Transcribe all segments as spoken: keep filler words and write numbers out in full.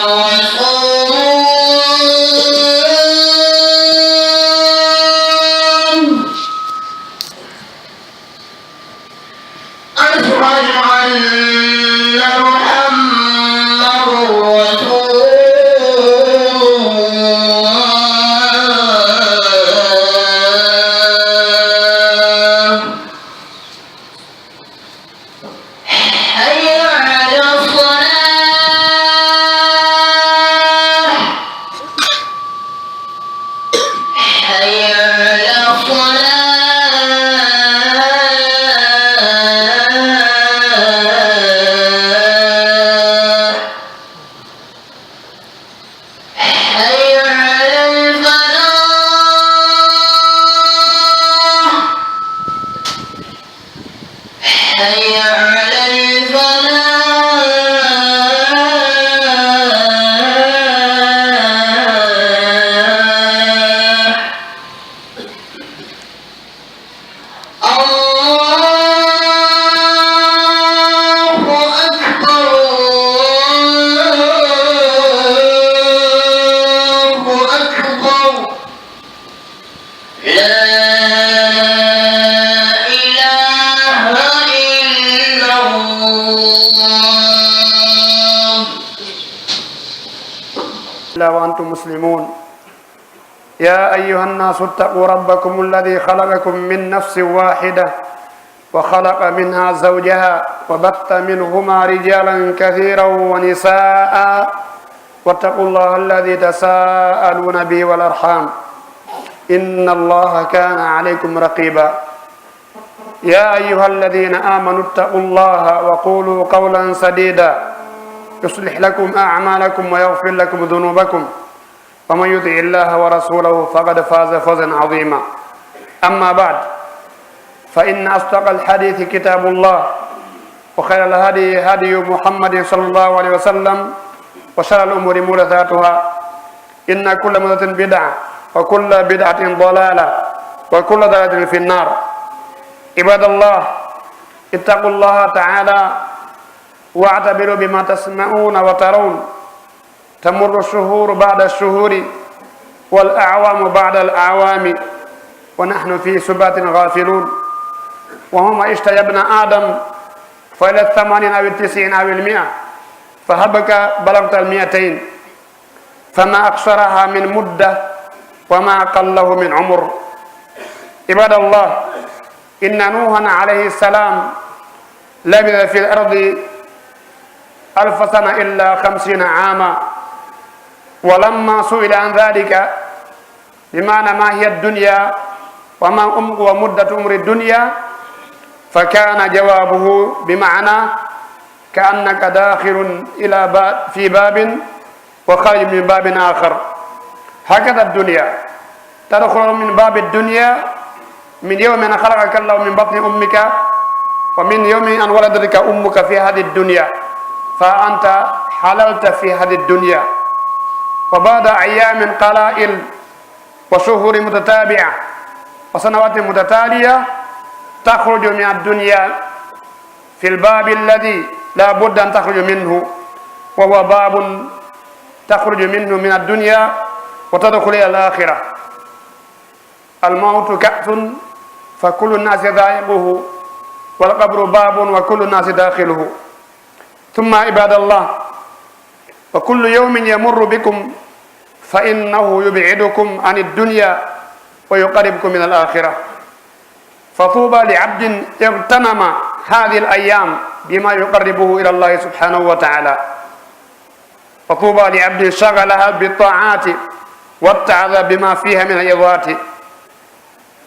وصوموا. أشهد أن محمدا رسول الله. حي على الصلاة. حي على الصلاة. حي على الفلاح. حي على الفلاح. الله أكبر، الله أكبر. لا إله إلا الله. إلا وأنتم مسلمون. يا أيها الناس اتقوا ربكم الذي خلقكم من نفس واحدة وخلق منها زوجها وبث منهما رجالا كثيرا ونساء واتقوا الله الذي تساءلون به والأرحام إن الله كان عليكم رقيبا. يا أيها الذين آمنوا اتقوا الله وقولوا قولا سديدا يصلح لكم أعمالكم ويغفر لكم ذنوبكم ومن يطع الله ورسوله فقد فاز فوزا عظيما. أما بعد، فإن أصدق الحديث كتاب الله، وخير الهدي هدي محمد صلى الله عليه وسلم، وشر الأمور محدثاتها، إن كل محدثة بدعة، وكل بدعة ضلالة، وكل ضلالة في النار. عباد الله، اتقوا الله تعالى واعتبروا بما تسمعون وترون. تمر الشهور بعد الشهور والأعوام بعد الأعوام ونحن في سبات غافلون. ومهما عشت يا ابن آدم فإلى الثمانين أو التسعين أو المائة، فهبك بلغت المائتين، فما أقصرها من مدة وما أقله من عمر. عباد الله، إن نوحا عليه السلام لبث في الأرض ألف سنة إلا خمسين عاما، ولما سئل عن ذلك، بمعنى ما هي الدنيا وما عمق ومدة عمر الدنيا، فكان جوابه بمعنى كأنك داخل إلى باب، في باب وخارج من باب آخر. هكذا الدنيا، تدخل من باب الدنيا من يوم أن خلقك الله من بطن أمك، ومن يوم أن ولدتك أمك في هذه الدنيا، فأنت حللت في هذه الدنيا. وبعد أيام قلائل وشهور متتابعة وسنوات متتالية تخرج من الدنيا في الباب الذي لا بد أن تخرج منه، وهو باب تخرج منه من الدنيا وتدخل إلى الآخرة. الموت كأس فكل الناس ذائقه، والقبر باب وكل الناس داخله. ثم عباد الله، وكل يوم يمر بكم فإنه يبعدكم عن الدنيا ويقربكم من الآخرة. فطوبى لعبد اغتنم هذه الأيام بما يقربه إلى الله سبحانه وتعالى. فطوبى لعبد شغلها بالطاعات واتعظ بما فيها من العظات.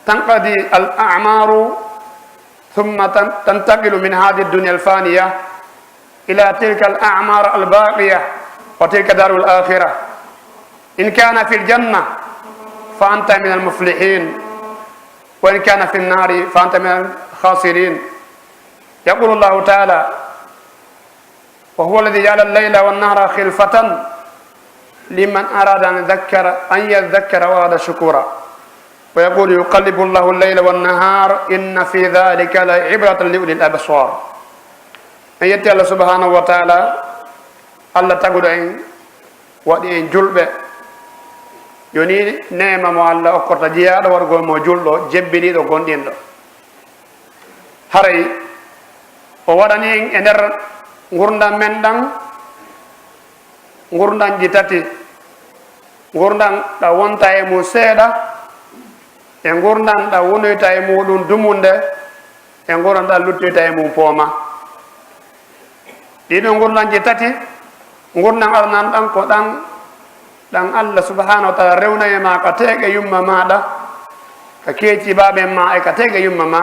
تنقضي الأعمار ثم تن-، تنتقل من هذه الدنيا الفانية إلى تلك الأعمار الباقية وتلك دار الآخرة. إن كان في الجنة فأنت من المفلحين، وإن كان في النار فأنت من الخاسرين. يقول الله تعالى: وهو الذي جعل الليل والنهار خلفة لمن أراد أن يذكر، أن يذكر وأراد شكورا. ويقول: يقلب الله الليل والنهار إن في ذلك لعبرة لأولي الأبصار. En yetti Allah subhanahu wa ta'ala, Allah taguɗo en, Waɗi en julɓe. Yo ni neema mo Allah okkorta jiyaaɗo waɗugol mo julɗo, jebbiniiɗo, gomɗinɗo. Haray o waɗani en e nder ngurndan men ɗan, ngurndanji tati, ngurndan ɗan wonta e mum seeɗa, e ngurndan ɗan wonoyta e muɗum dumunde, e ngurndan ɗan luttoyta e mum pooma. Ɗiɗo ngurndanji tati, ngurndan arandan ɗan ko ɗan, ɗan Allah subhanahu wa ta'ala rewna e ma ka teeŋe yumma maaɗa, ka keeci baaben ma e ka teeŋe yumma ma.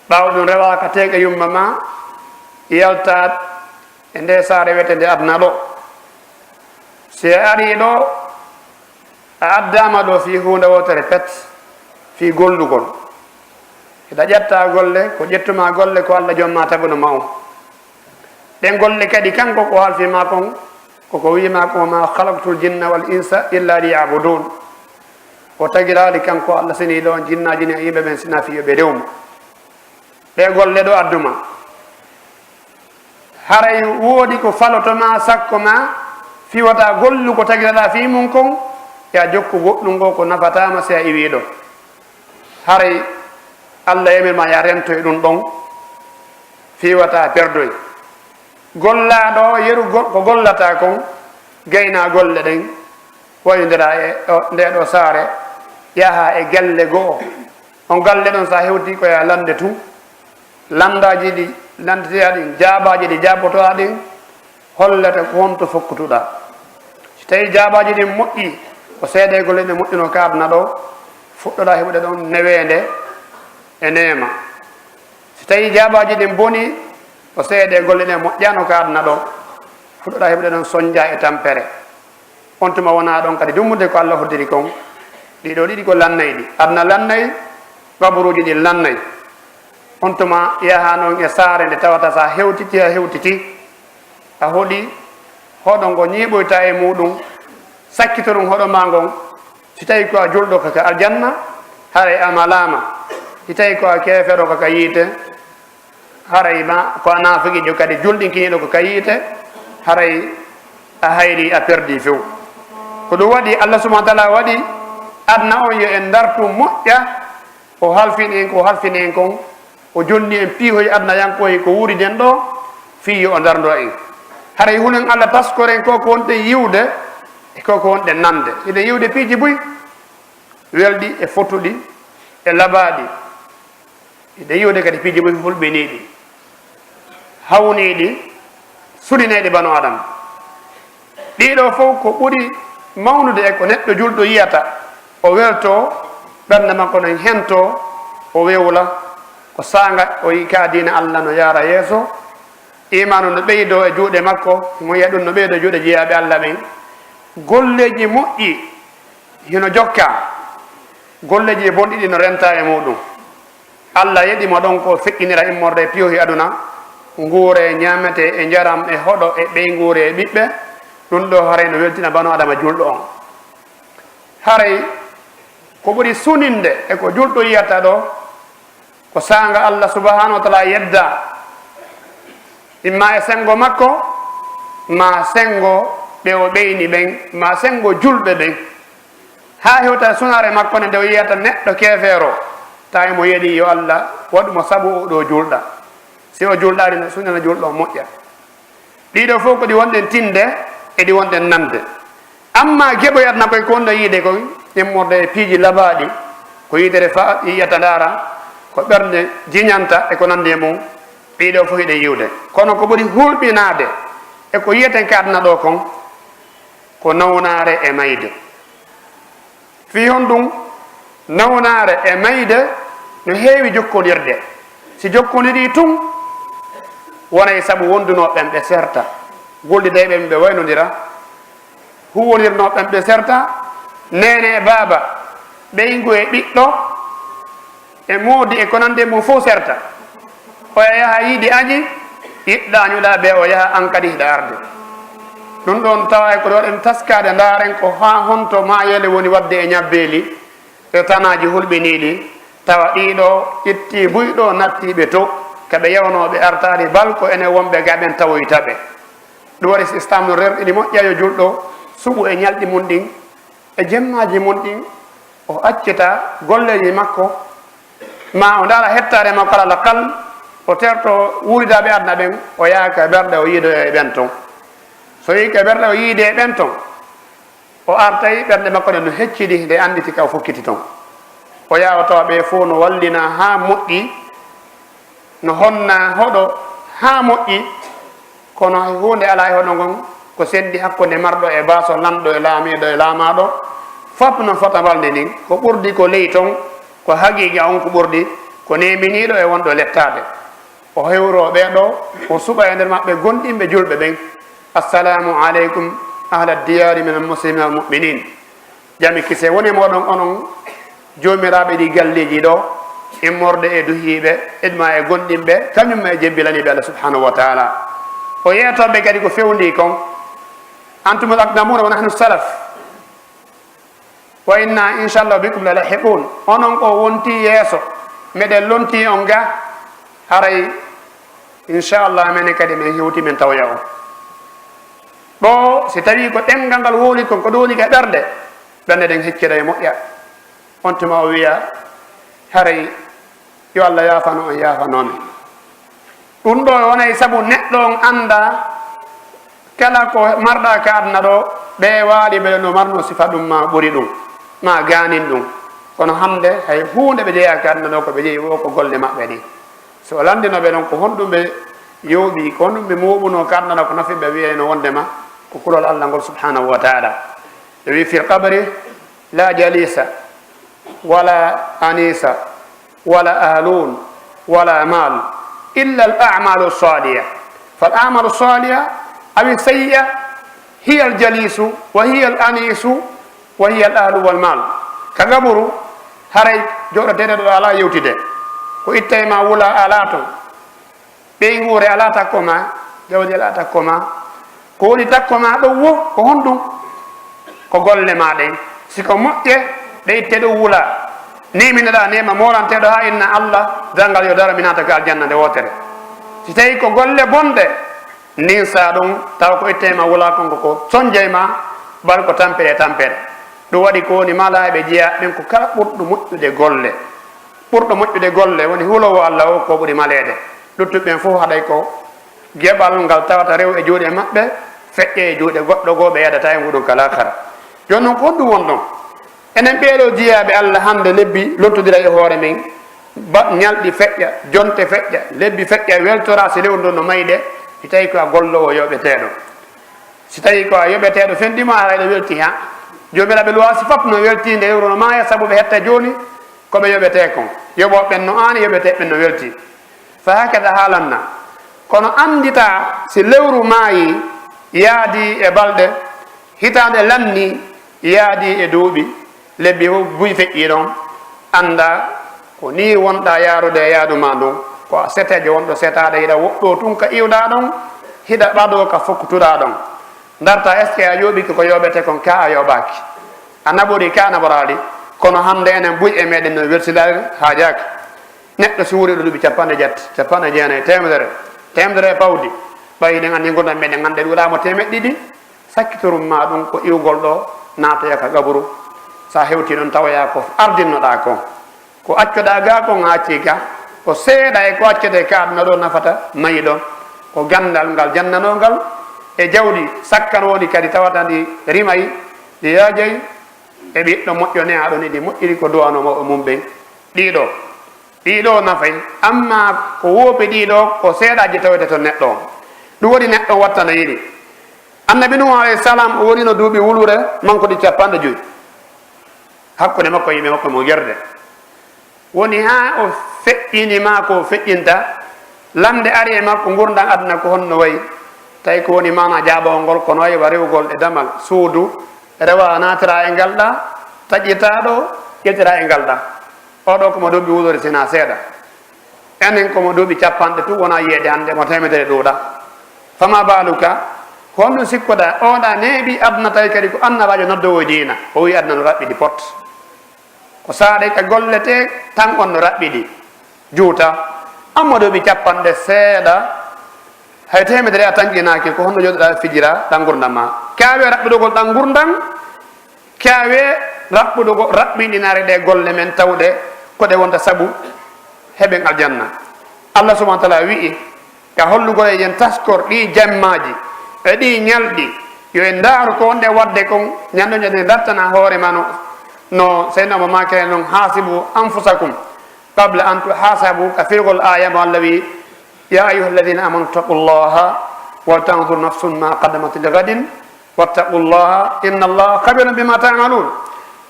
Ɓaawo ɗum rewa ka teeŋe yumma ma, yalta e nde saare wiyetee nde aduna ɗo. Si a arii ɗo, a addaama ɗo fii huunde wootere pet, fii gollugol. Hiɗa ƴetta golle, ko ƴettuma golle ko Allah Jom ma taguno ma on. Ɗen golle kadi kanko ko halfi ma kon, koko wii ma ko, "Wa ma khalaqtul jinna wal insa illa liya'budun." O tagiraali kanko Allah seniiɗo on jinnaaji ɗin e yimɓe ɓen sina fii yo ɓe rewu mo. Ɗe golle ɗo adduma. Haray woodi ko faloto ma, sakko ma, fii wata gollu ko tagiraɗaa fii mun kon, ya jokku goɗɗun goo ko nafataa ma si a iwii ɗo. Haray Allah yamir ma ya rento e ɗun ɗon, fii wata perdoy. Gollaaɗo yeru go-, ko gollataa kon, gaynaa golle ɗen, wayndiraa e ɗo, ndee ɗoo saare, yaha e galle go'o. On galle ɗon, si a hewtii ko ya lannde tun. Lanndaaji ɗi lanndeteɗaa ɗin, jaabaaji ɗi jaabotoɗaa ɗin, hollete ko honto fokkutuɗaa. Si tawii jaabaaji ɗin moƴƴii, ko seedee golle ɗe moƴƴunoo ka aduna ɗo, fuɗɗoɗaa heɓude ɗon neweende e neema. Si tawii jaabaaji ɗin bonii, ko seedee golle ɗe moƴƴaano ka aduna ɗo, fuɗɗoɗaa heɓude ɗon sonnja e tampere. On tuma wonaa ɗon kadi dummude ko Allah hoddiri kon. Ɗii ɗoo ɗiɗi ko lannayɗi. Aduna lannay, qaburuuji ɗin lannay. On tuma yaha non e saare nde tawata si a hewtitii, a hewtitii, a hoɗi hoɗo ngo ñiiɓoyta e muɗum, sakkitoɗum hoɗo maa ngon. Si tawii ko a julɗo, ko ka aljanna, haray a malaama. Si tawii ko a keefeero, ko ka yiite, haray ma, ko a naafiqiijo kadi julɗinkiniiɗo ko ka yiite, haray a hayrii, a perdii few. Ko ɗum waɗi Allah subhanahu wa ta'ala waɗi aduna on yo en ndartu moƴƴa, o halfini en ko halfini en kon, o jonni en piihoy adunayankoy ko wuuriden ɗo, fii yo o ndarndo en. Haray hulen Allah taskoren ko ko wonɗen yiwde, e ko ko wonɗen nande. Hiɗen yiwde piiji buy, welɗi e fotuɗi e labaaɗi. Hiɗen yiwde kadi piiji buy hulɓiniiɗi, hawniiɗi, suninayɗi banu Adama. Ɗii ɗoo fow ko ɓuri mawnude e ko neɗɗo julɗo yiyata, o weltoo, ɓernde makko non hentoo, o wewla, ko saanga o yi'i ka diina Allah no yaara yeeso, iimaanu no ɓeydoo e juuɗe makko, himo yi'a ɗum no ɓeydoo e juuɗe jeyaaɓe Allah ɓen. Golleeji moƴƴi hino jokkaa, golleeji bonɗi ɗi no rentaa e muɗum. Allah yeɗi mo ɗon ko feƴƴinira immorde e piyohi aduna, nguure, ñaamete e njaram e hoɗo e ɓeynguure e ɓiɓɓe, ɗum ɗoo haray no weltina banu Adama julɗo on. Haray ko ɓuri suninde e ko julɗo yiyata ɗoo, ko saanga Allah subhanahu wa ta'ala yedda, imma e senngo makko, ma senngo ɓe o ɓeyni ɓen, ma senngo julɓe ɓen. Haa hewta e sunaare makko nde, nde o yiyata neɗɗo keefeero, tawi mo yeɗi yo Allah waɗu mo sabu o ɗoo julɗa. Si o julɗaali no sunana julɗo o moƴƴa. Ɗii ɗoo fow ko ɗi wonɗen tinde e ɗi wonɗen nande. Amma geɓoy aduna koy ko wonɗo yiide koy, immorde e piiji labaaɗi, ko yitere fa yiyata ndaara, ko ɓernde jiñanta e ko nandi e mum, ɗii ɗoo fof hiɗen yiwde. Kono ko ɓuri hulɓinaade e ko yiyeten ka aduna ɗoo kon, ko nawnaare e mayde. Fii honɗum? Nawnaare e mayde no heewi jokkondirde. Si jokkondirii tun, wonay sabu wondunoo ɓen ɓe serta, gollidayɓe ɓen ɓe waynondira, huwwondirnoo ɓen ɓe serta, neene e baaba, ɓeyngu e ɓiɗɗo, e moodi e ko nandi e mum fof serta. Oya yaha yiidi añi, yiɗɗa añuɗaa ɓe, o yaha an kadi hiɗa arde. Ɗum ɗoon tawa e ko ɗoɗen taskaade, ndaaren ko haa honto maayeele woni waɗde e ñabbeeli e tanaaji hulɓiniiɗi, tawa ɗii ɗoo ƴettii buy ɗoo nattii ɓe to, ka ɓe yawnoo ɓe artaali bal ko enen wonɓe ga ɓen tawoyta ɓe. Ɗum waɗi si Islaam no rerɗini moƴƴa yo julɗo suɓu e ñalɗi mum ɗin, e jemmaaji mum ɗin, o accita golleeji makko, ma o ndaara hettaare makko alal aqal, o terto wuuridaaɓe aduna ɓen, o yaha ka ɓerɗe o yiidoya e ɓen ton. So yehi ka ɓerɗe o yiide e ɓen ton, o artay ɓernde makko nden no heccidi nde annditi ka o fokkiti ton. O yaha o tawa ɓe fof no wallina haa moƴƴi, no honna hoɗo haa moƴƴi, kono hay huunde alaa e hoɗo ngon ko senndi hakkunde marɗo e baaso, lanɗo e laamiiɗo e laamaaɗo, fop no fota balnde ndin. Ko ɓurdi ko ley ton, ko haqiiqa on ko ɓurdi, ko neeminiiɗo e wonɗo lettaade. O hewro ɓee ɗoo, o suɓa e nder maɓɓe gonɗinɓe julɓe ɓen. Assalamu aleykum ahla diyaari min almuslimina walmuminin. Jam e kisee wone mooɗon, onon joomiraaɓe ɗi galleeji ɗoo, immorde e duhiiɓe, edma e gonɗinɓe, kañum e jebbilaniiɓe Allah subhanahu wa taala. O yeetooɓe kadi ko fewndii kon. Antumul aqdamuna wa nahnu salaf. Wa inna inchallahu bikum la lahiqun. Onon ko wonti yeeso, meɗen lonti on ga, haray inchallah menen kadi men hewti men tawya on. Ɗo si tawi ko ɗemngal ngal wowli kon, ko ɗum woni ka ɓernde, ɓernde nden heccira e moƴƴa. On tuma o wiya, haray yo Allah yaafano on, yaafanoo men. Ɗum ɗo wonay sabu neɗɗo on annda kala ko marɗa ka aduna ɗo, ɓe waali ɓe no marno sifa ɗum ma ɓuri ɗum, ma gaanin ɗum. Kono hannde hay huunde ɓe jeyaa ka aduna ɗo, ko ɓe jeyi wo ko golle maɓɓe ɗin. So o lanndino ɓe noon ko honɗum ɓe yowɓi, ko honɗum ɓe mooɓunoo ka aduna ɗo, ko nafi ɓe wiyayno wonndema ko kulol Allah ngol subhanahu wa taala. Ɓe wi, fil qabri la jalisa wala anisa wala ahlun wala mal illa al amalu saliha. Fal amalu saliha awi sayyi'a hiya al jalisu wa hiya al anisu wa hiya al ahlu wal mal. Ka gaburu, haray jooɗoteeɗo ɗo alaa yewtide. Ko ittay ma wula alaa ton. Ɓeynguure alaa takko ma, jawdi alaa takko ma. Ko woni takko ma ɗo wo, ko honɗum? Ko golle ma ɗen. Si ko moƴƴe, ɗe itte ɗum wula. Neminoɗaa neema moolanteeɗo haa inna Allah, dangal yo daro mi naata ka aljanna nde wootere. Si tawi ko golle bonɗe, ndin saa ɗum, tawa ko itte ma wula kon ko, ko sonjay ma, bal ko tampere e tampere. Ɗum waɗi ko woni malaaɓe jeyaa ɓen ko kala ɓurɗo moƴƴude golle. Ɓurɗo moƴƴude golle woni huloowo Allah o, ko ɓuri maleede. Luttuɓe ɓen fof haɗay ko geɓal ngal tawata rew e juuɗe maɓɓe, feƴƴa e juuɗe goɗɗo goo, ɓe yaadataa e nguɗum ka laakara. Jooni noon, ko honɗum wonɗon? Enen ɓee ɗoo jiyaaɓe Allah hannde, lebbi lottodira e hoore men, ba-, ñalɗi feƴƴa, jonte feƴƴa, lebbi feƴƴa, weltoraa si lewru ndun no mayi de, si tawi ko a golloowo yoɓeteeɗo. Si tawi ko a yoɓeteeɗo fenɗi ma, haray ɗo welti ha. Joomiraaɓe luwaasi fop no welti nde lewru no maaya, sabu ɓe hetta jooni ko ɓe yoɓetee kon. Yoɓooɓe ɓen no aani, yoɓeteeɓe ɓen no welti. Fa hakada haalanna. Kono annditaa si lewru maayi yaadi e balɗe, hitaande lanni yaadi e duuɓi, lebbi fof buy feƴƴii ɗon, anndaa ko nii wonɗaa yaarude e yaadu maa ndun. Ko a seteejo wonɗo setaade, hiɗa woɗɗoo tun ka iwɗaa ɗon, hiɗa ɓadoo ka fokkutuɗaa ɗon. Ndartaa, est-ce que a yooɓike ko yooɓetee kon, kaa a yooɓaaki? A naɓorii kaa a naɓoraali? Kono hannde enen buy e meɗen no welsindaade haajaaki. Neɗɗo si wuuriiɗo duuɓi capanɗe jeetati, capanɗe jeenayi, teemedere, teemedere e pawdi, ɓay hiɗen anndi ngurndan meɗen hannde ɗuuɗaama teemeɗɗe ɗiɗi, sakkitorum maa ɗum ko iwgol ɗo naatoya ka qaburu. Sa hewtii ɗon tawoya ko ardinnoɗaa kon. Ko accoɗaa ga kon a accii ga, ko seeɗa e ko accetee ka aduna ɗo nafata mayiɗo. Ko ganndal ngal jannanoo ngal e jawdi sakkan woni kadi tawata ndi rimay, ndi yaajay, e ɓiɗɗo moƴƴo ne aɗon idi moƴƴiri ko du'anoo mawɓe mum ɓen. Ɗiɗo, ɗiɗo nafay, amma ko woopi ɗiɗo ko seeɗaaji tawete to neɗɗo on. Ɗum woni neɗɗo wattana yiɗi. Annabi Nuhu alayhi salam o wonino duuɓi wulure manko ɗi capanɗe joyi. Hakkunde makko e yimɓe makko mo gerde. Woni haa o feƴƴini ma ko o feƴƴinta, lamnde ari e makko, ngurndan aduna ko honno wayi? Tawi ko woni maana jaabawol ngol, ko no wayi wa rewgol e damal suudu, rewa naatira e ngal ɗa, taƴƴita ɗo, ƴettira e ngal ɗa. Oɗo ko mo duuɓi wulure sina seeɗa. Enen ko mo duuɓi capanɗe tun wona yiyeede hannde mo teemedere ɗuuɗa. Fama baaluka, honɗum sikkoɗa? Oɗa neeɓi aduna tawi kadi ko annabaajo noddoowo diina. O wi aduna no raɓɓiɗi pot. Ko saaɗay ka gollete tan on no raɓɓiɗi, juuta. Amma duuɓi capanɗe seeɗa, hay teemedere a tanƴinaaki, ko honno jooɗoɗaa fijira ɗan ngurndan ma? Kaawee raɓɓiɗogol ɗan ngurndan, kaawee raɓɓuɗogo-, raɓɓinɗinaare ɗee golle men tawɗe ko ɗe wonta sabu heɓen aljanna. Allah subhanahu wa taala wi'i, ka hollugol e yen taskor ɗii jemmaaji e ɗii ñalɗi, yo en ndaaru ko wonɗen waɗde kon, ñande ñande dartana hoore ma no, no Seydina Omar maakiri non, "Haasibu anfusakum qabla an tuhasabu," ka firgol aaya mo Allah wi'i, "Ya ayyuha alladhina amanu ittaqullaha wal tanzur nafsun ma qaddamat li ghadin wattaqullaha innallaha khabirun bima ta'malun."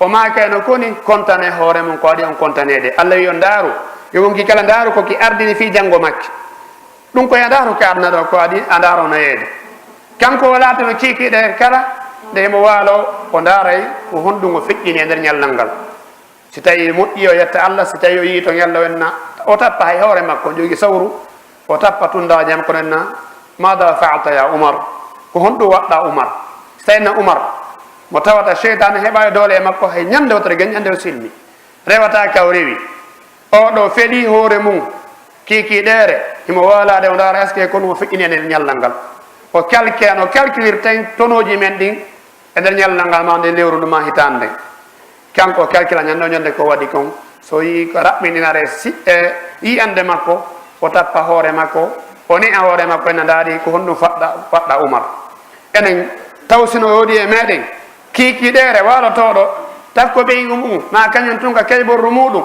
O maakiri no koni, "Kontane hoore mon ko waɗi on kontaneede." Allah wi'i on ndaaru, yo wonki kala ndaaru ko ki ardini fii janngo makki. Ɗum ko yo a ndaaru ko aduna ɗo, ko adi a ndaaro nayeede. Kanko o laatono kiikiiɗe kala, nde himo waalo, o ndaaray ko honɗum o feƴƴini e nder ñallal ngal. Si tawi moƴƴi, o yetta Allah, si tawi o yii to ñalla wenna, o tappa hay hoore makko, o jogi sawru, o tappa tundaaje makko nenna, "Maada fa'alta ya Umar?" Ko honɗum waɗɗa Umar? Si tawi na Umar, mo tawata seytaane heɓaali doole e makko, hay ñande wotere geñƴande o silmi. Rewata ka o rewi. Oo ɗoo felii hoore mum, kiikiiɗeere, himo waalaade o ndaara est-ce que ko honɗum o feƴƴini e nder ñallal ngal. O calcule, no calculirten tonooji men ɗin e nder ñallal ngal, maa nder lewru ndun maa hitaande nden. Kanko o calcula ñande o ñande ko waɗi kon. So yii ko raɓɓinɗinaare si-, e yi'annde makko, o tappa hoore makko, o ne'a hoore makko, ena ndaari ko honɗum faɗɗa, faɗɗa Umar. Enen taw si no woodi e meɗen kiikiiɗeere waalotooɗo, takko ɓeyngu mum, maa kañum tun ka kayborru muɗum,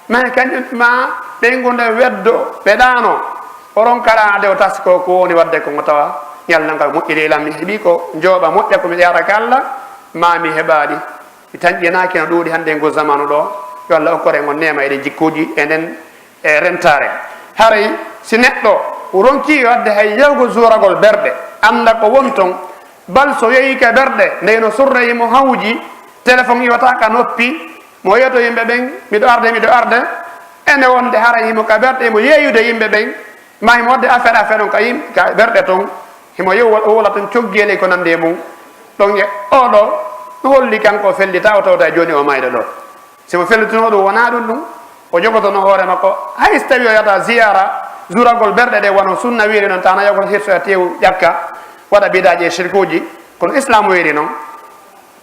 maa kañum, maa ɓeyngu nde weddo, ɓe ɗaano, o ronka ɗaanade, o taskoo ko woni waɗde kon, o tawa ñallal ngal moƴƴiri e lan, mi heɓii ko njooɓa moƴƴa ko mi yaara ka Allah, maa mi heɓaali. Mi tanƴinaaki no ɗuuɗi hannde e ngu zamanu ɗoo, yo Allah okkor en on neema e ɗin jikkuuji e nden e rentaare. Haray si neɗɗo ronkii waɗde hay yahugol zuuragol berɗe, annda ko woni ton, bal so yehii ka berɗe, nde no surre himo hawji, téléphone iwata ka noppi, mo yeeto yimɓe ɓen, "Miɗo arde, miɗo arde." Ene wonde haray himo ka berɗe, himo yeeyude yimɓe ɓen, maa himo waɗde affaire, affaire on ka yim-, ka berɗe ton, himo yew-, o wola ton coggeeli ko nandi e mum. Ɗon e oo ɗoo, no holli kanko o fellita, o tawta e jooni o mayɗo ɗoo. Si mo fellitunoo ɗum, wonaa ɗum ɗum, o jogotono hoore makko. Hay so tawii o yahata ziyaara, zuuragol berɗe ɗe wano sunna wiiri non, tana yahugol hirsoya teewu ƴakka, waɗa bidaaji e sirkuuji, kono Islaam wiiri non.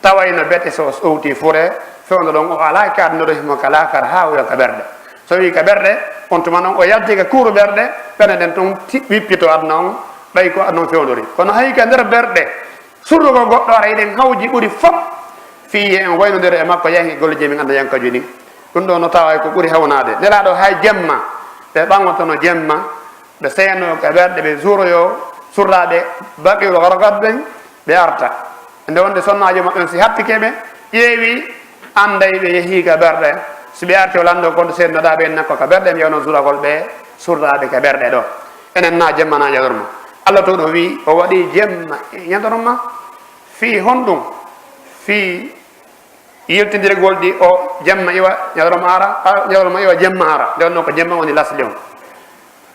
Tawayno bete so o sowtii fure, fewndo ɗon o alaa kaadnoɗo himo ka laakara haa o wi'a ka berɗe. So wii ka berɗe, on tuma non o yaltii ka kuuru berɗe, ɓernde nden tun ti-, wippito aduna on, ɓay ko aduna on fewndori. Kono hay ka nder berɗe, surrugol goɗɗo ara, hiɗen hawji ɓuri fop fii en waynondira e makko, yahi golle je min annda yankaji ɗin. Ɗum ɗo no tawa ko ɓuri hawnaade. Nelaaɗo hay jemma, ɓe ɓaŋotono jemma, ɓe seyno ka berɗe, ɓe zuuroyo surraaɓe Baqiul Gharqad ɓen, ɓe arta. Nde wonde sonnaajo maɓɓe on si hattike ɓe, ƴeewi, anday ɓe yehii ka berɗe. Si ɓe arti o lanndo kon to seednoɗaa ɓe en nakko ka berɗe, mi yewno zuuragol ɓe surraaɓe ka berɗe ɗo. Enen na jemma na ñalorma. Allah to ɗo wii o waɗi jemma e ñalorma fii honɗum? Fii yiltindirgol ɗi o jemma iwa, ñalorma ara, a, ñalorma iwa, jemma ara. Nde wonno ko jemma woni lasli on.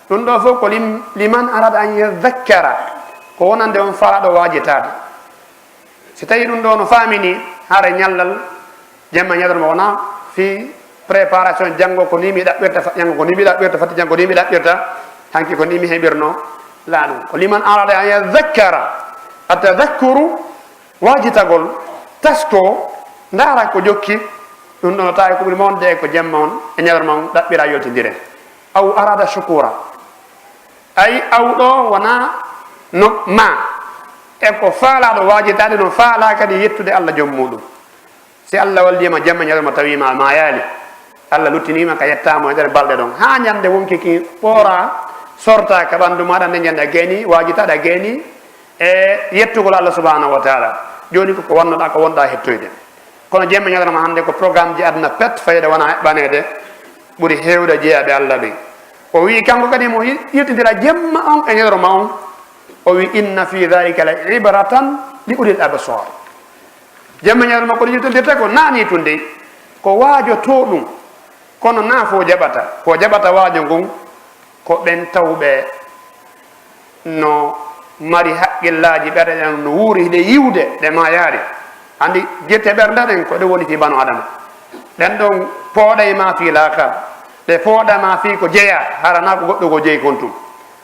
Ɗum ɗo fof ko lim-, liman arada an yadhakkara, ko wonande on faalaaɗo waajitaade. Si tawii ɗum ɗo no faamini, hara ñallal, jemma ñalorma wona fii préparation, janngo ko nii mi ɗaɓɓirta, fa-, janngo ko nii mi ɗaɓɓirta, fatti janngo ko nii mi ɗaɓɓirta, hanki ko nii mi heɓirno, laa ɗum. Ko liman arada an yadhakkara, at-tadhakkuru, waajitagol, taskoo, ndaara ko jokki, ɗum ɗo no tawi ko ɓuri mawnude e ko jemma on e ñalorma on ɗaɓɓira yoltindire. Aw arada shukura. Ay, aw ɗo wona no ma. E ko faalaaɗo waajitaade, no faalaa kadi yettude Allah joom muuɗum. Si Allah walliima jemma ñalorma tawiima a maayaali, Allah luttiniima ka yettaamo e nder balɗe ɗon. Haa ñande wonki ki ɓoora, sorta ka ɓanndu maaɗa, nde ñande a gayni waajitaade, a gayni e yettugol Allah subhanahu wa taala. Jooni ko ko wannoɗaa, ko wonɗaa hettoyde. Kono jemma ñalorma hannde ko programme ji aduna pet, fayda wona eɓɓaneede ɓuri heewde jeyaaɓe Allah ɓen. O wi'i kanko kadi mo yi-, yiltindira jemma on e ñalorma on. O wi'i, "Inna fi dhalika la ibratan li ulil absar." Jemma ñalorma ko yiltindirta ko naani tun dey, ko waajotoo ɗum. Kono naa fo jaɓata, ko jaɓata waajo ngun, ko ɓen tawɓe no mari haqqillaaji, ɓerɗe ɗen no wuuri, hiɗe yiwde, ɗe maayaali. Anndi, gite ɓernde ɗen ko ɗe woni fii bano Adama. Ɗen ɗon pooɗay ma fii laakara. Ɗe pooɗa ma fii ko jeyaa, hara naa ko goɗɗo ko jeyi kon tun.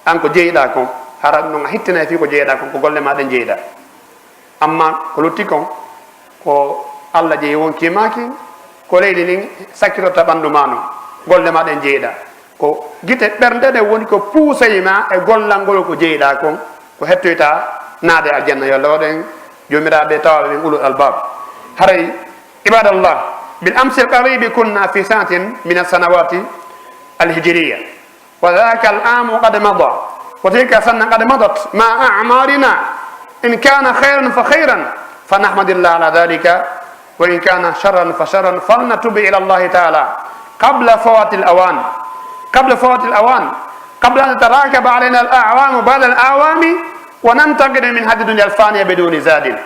An ko jeyiɗaa kon, hara ɗum ɗon a hittinay fii ko jeyiɗaa kon, ko golle maa ɗen jeyiɗaa. Amma ko lutti kon, ko Allah jeyi wonki maaki, ko leydi ndin sakkitotta ɓanndu ma non, golle ma ɗen jeyɗa. Ko gite ɓernde ɗen woni ko puusay ma e gollal ngol ko jeyɗa kon, ko hettoyta naade aljanna. Yo Allah waɗen joomiraaɓe tawaaɓe ɓen ulul albab. Haray, ibadallah, bil amsil qaribi kunna fi sanatin min as-sanawati al-hijriya. وذاك العام قد مضى، وتلك السنة قد مضت مع أعمارنا، إن كان خيرا فخيرا، فنحمد الله على ذلك، وإن كان شرا فشرا، فلنتب إلى الله تعالى قبل فوات الأوان، قبل فوات الأوان، قبل أن تتراكب علينا الأعوام بعد الأعوام، وننتقل من هذه الدنيا الفانية بدون زاد.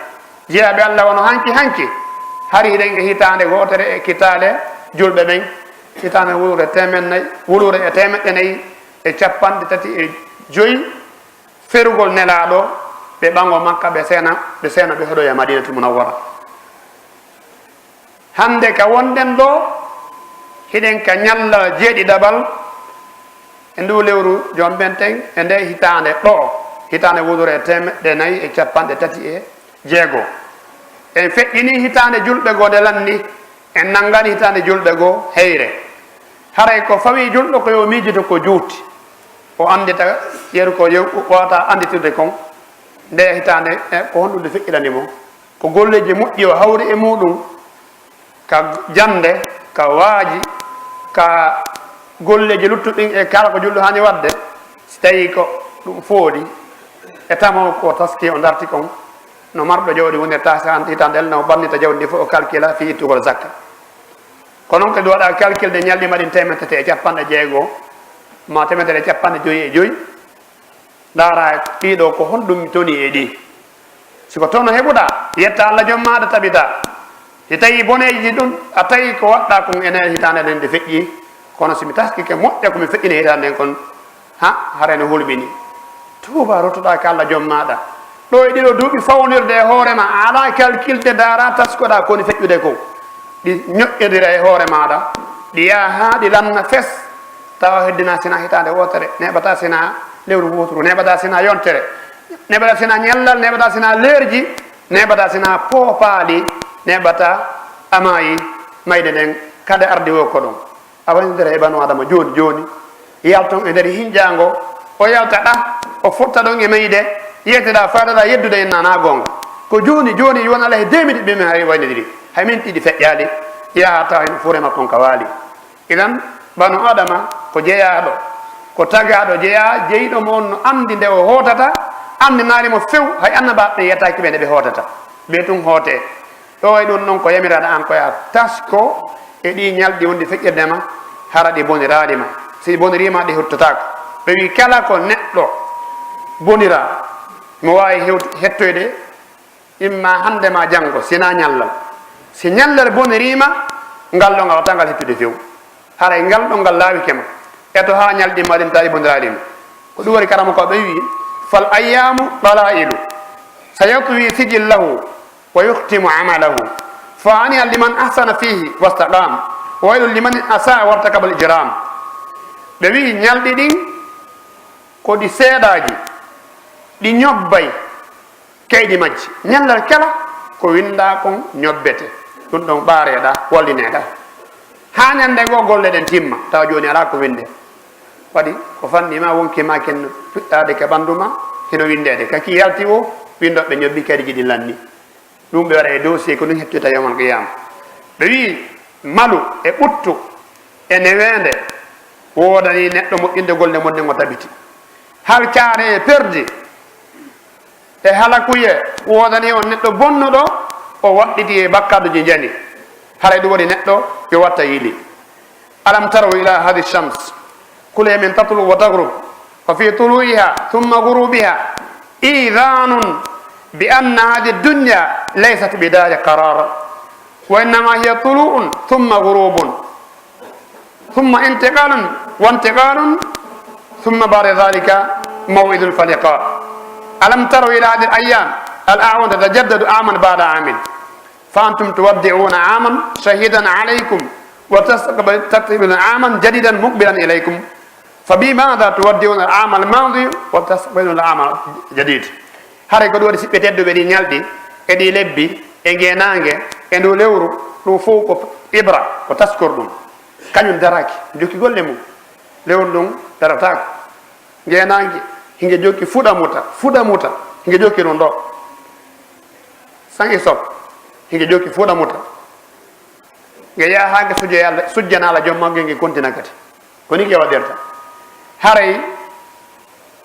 Jiyaaɓe Allah, wano hanki hanki, hari hiɗen e hitaande wootere e kitaale julɓe ɓen, hitaande wuluure teemeɗɗe nayi, wuluure e teemeɗɗe nayi e capanɗe tati e joyi, ferugol Nelaaɗo, ɓe ɓango Makka, ɓe seena, ɓe seena, ɓe hoɗoya Madinatul Munawwara. Hannde ka wonɗen ɗoo, hiɗen ka ñalla jeeɗiɗaɓal e nduu lewru jommbenten e ndee hitaande ɗoo, hitaande wuluure e teemeɗɗe nayi e capanɗe tati e jeego. En feƴƴinii hitaande julɓe goo nde lanni, en nanngani hitaande julɓe goo heyre. Haray ko fawii julɗo ko yo miijito ko juuti, o anndita yeru ko yew-, wata annditirde kon, ndee hitaande, e ko honɗum nde feƴƴirani mo? Ko golleeji moƴƴi o hawri e muuɗum, ka jannde, ka waaji, ka golleeji luttuɗi ɗin e kala ko julɗo haani waɗde, si tawii ko ɗum fooɗi e tama o ko taski o darti kon, no marɗo jawdi wonirta si an hitaande no ɓannita jawdi ndi fof o calcula fii ittugol zakka. Ko non kadi waɗa calcul de ñalɗi maɗin teemeɗɗe tati e capanɗe jeego, ma teemeɗɗe e capanɗe joyi e joyi, ndaara ɗiɗo ko honɗum toni e ɗi. Si ko tono heɓuɗa, yetta Allah jom maaɗa, tabita. Si tawi boneeji ɗum, a tawi ko waɗɗa kon ene hitaande nden nde feƴƴi, kono si mi taskike moƴƴa ko mi feƴƴini hitaande nden kon, ha, hara ene hulɓini. Tuuba, ruttoɗa ka Allah jom maaɗa. Ɗo e ɗiɗo duuɓi fawndirde e hoore ma, a alaa calcul de ndaara taskoɗa ko woni feƴƴude ko. Ɗi ñoƴƴondira e hoore maaɗa, ɗi yaha haa ɗi lanna fes, tawa heddina sina hitaande wootere, neɓata sina lewru wooturu, neɓata sina yontere, neɓata sina ñallal, neɓata sina leerji, neɓata sina poopaali, neɓata a maayi, mayde nden kade ardi wo ko ɗon. A wonidira e banu Adama jooni jooni, yalton e nder hinjaango, o yalta ɗa, o fotta ɗon e mayde, yeteɗa faadaɗa yeddude en nana goonga. Ko jooni jooni wona alaa e deux minutes ɓe min hay waynidiri, hay minti ɗiɗi feƴƴaali, yaha tawa hino fure makko on ka waali. Idan, banu Adama ko jeyaaɗo, ko tagaaɗo jeyaa, jeyɗo mo on no anndi nde o hootata, anndinaali mo few, hay annabaaɓe ɓe yiyataake ɓe nde ɓe hootata. Ɓe tun hoote. Ɗo e ɗum ɗon ko yamiraɗo an ko ya tasko e ɗi ñalɗi wonde feƴƴirde ma, hara ɗi boniraali ma. Si ɗi boniriima, ɗi huttotaako. Ɓe wi kala ko neɗɗo bonira, mo waawi hewt-, hettoyde, imma hannde ma janngo, sina ñallal. Si ñallal boniriima, ngal ɗo ngal wata ngal hettude few. Haray ngal ɗo ngal laawike ma. Eto haa ñalɗi ma ɗin tawi boniraali ma. Ko ɗum waɗi karama ko ɓe wi, "Fal ayyamu qalailu, sayatwi sijillahu, wa yukhtimu amalahu. Fa aniya liman ahsana fihi wastaqam, wa waylun liman asaa wartakabal ijram." Ɓe wi ñalɗi ɗin ko ɗi seedaaji, ɗi ñobbay kaydi majji. Ñallal kala ko winnda kon ñobbete. Ɗum ɗon ɓaareɗa, wallineɗa. Haa ñande goo golle ɗen timma, tawa jooni alaa ko winnde. Waɗi ko fanni ma wonki ma ken fuɗɗaade ka ɓanndu ma, hino winndeede. Ka ki yalti o, winndoɓe ñobbi kaydi ɗin lanni. Ɗum ɓe waɗa e dossier ko ɗum hettoyta yawmal qiyama. Ɓe wi malu e ɓuttu e neweende woodani neɗɗo moƴƴinde golle mon ɗen o tabiti. Halkaare e perdi e halakuye woodani on neɗɗo bonnuɗo, o waɗɗiti e bakkaduji njani. Haray ɗum waɗi neɗɗo yo watta yili. ألم تروا إلى هذه الشمس كل يوم تطلع وتغرب وفي طلوعها ثم غروبها إيذان بأن هذه الدنيا ليست بدار قرار وإنما هي طلوع ثم غروب ثم انتقال وانتقال ثم بعد ذلك موعد فلقاء. ألم تروا إلى هذه الأيام الأعوام تتجدد عاما بعد عام فأنتم تودعون عاما شهيدا عليكم وتستقبلون عاما جديدا مقبلا إليكم فبماذا تودعون العام الماضي وتستقبلون العام الجديد. Haray ko ɗum waɗi siɓɓe tedduɓe ɗi ñalɗi e ɗi lebbi, e ngeenaange, e ndu lewru, ɗum fof ko ibra, ko taskor ɗum. Kañum daraaki, jokki golle mum. Lewru ndun darataako. Ngeenaange, hinge jokki fuɗa muta, fuɗa muta, hinge jokki ɗum ɗo. San e sof, hinge jokki fuɗa muta. Nge yaha haa nge sujja Alla, sujjana Alla joom magge, nge kontina kadi. Ko ni nge waɗirta. Haray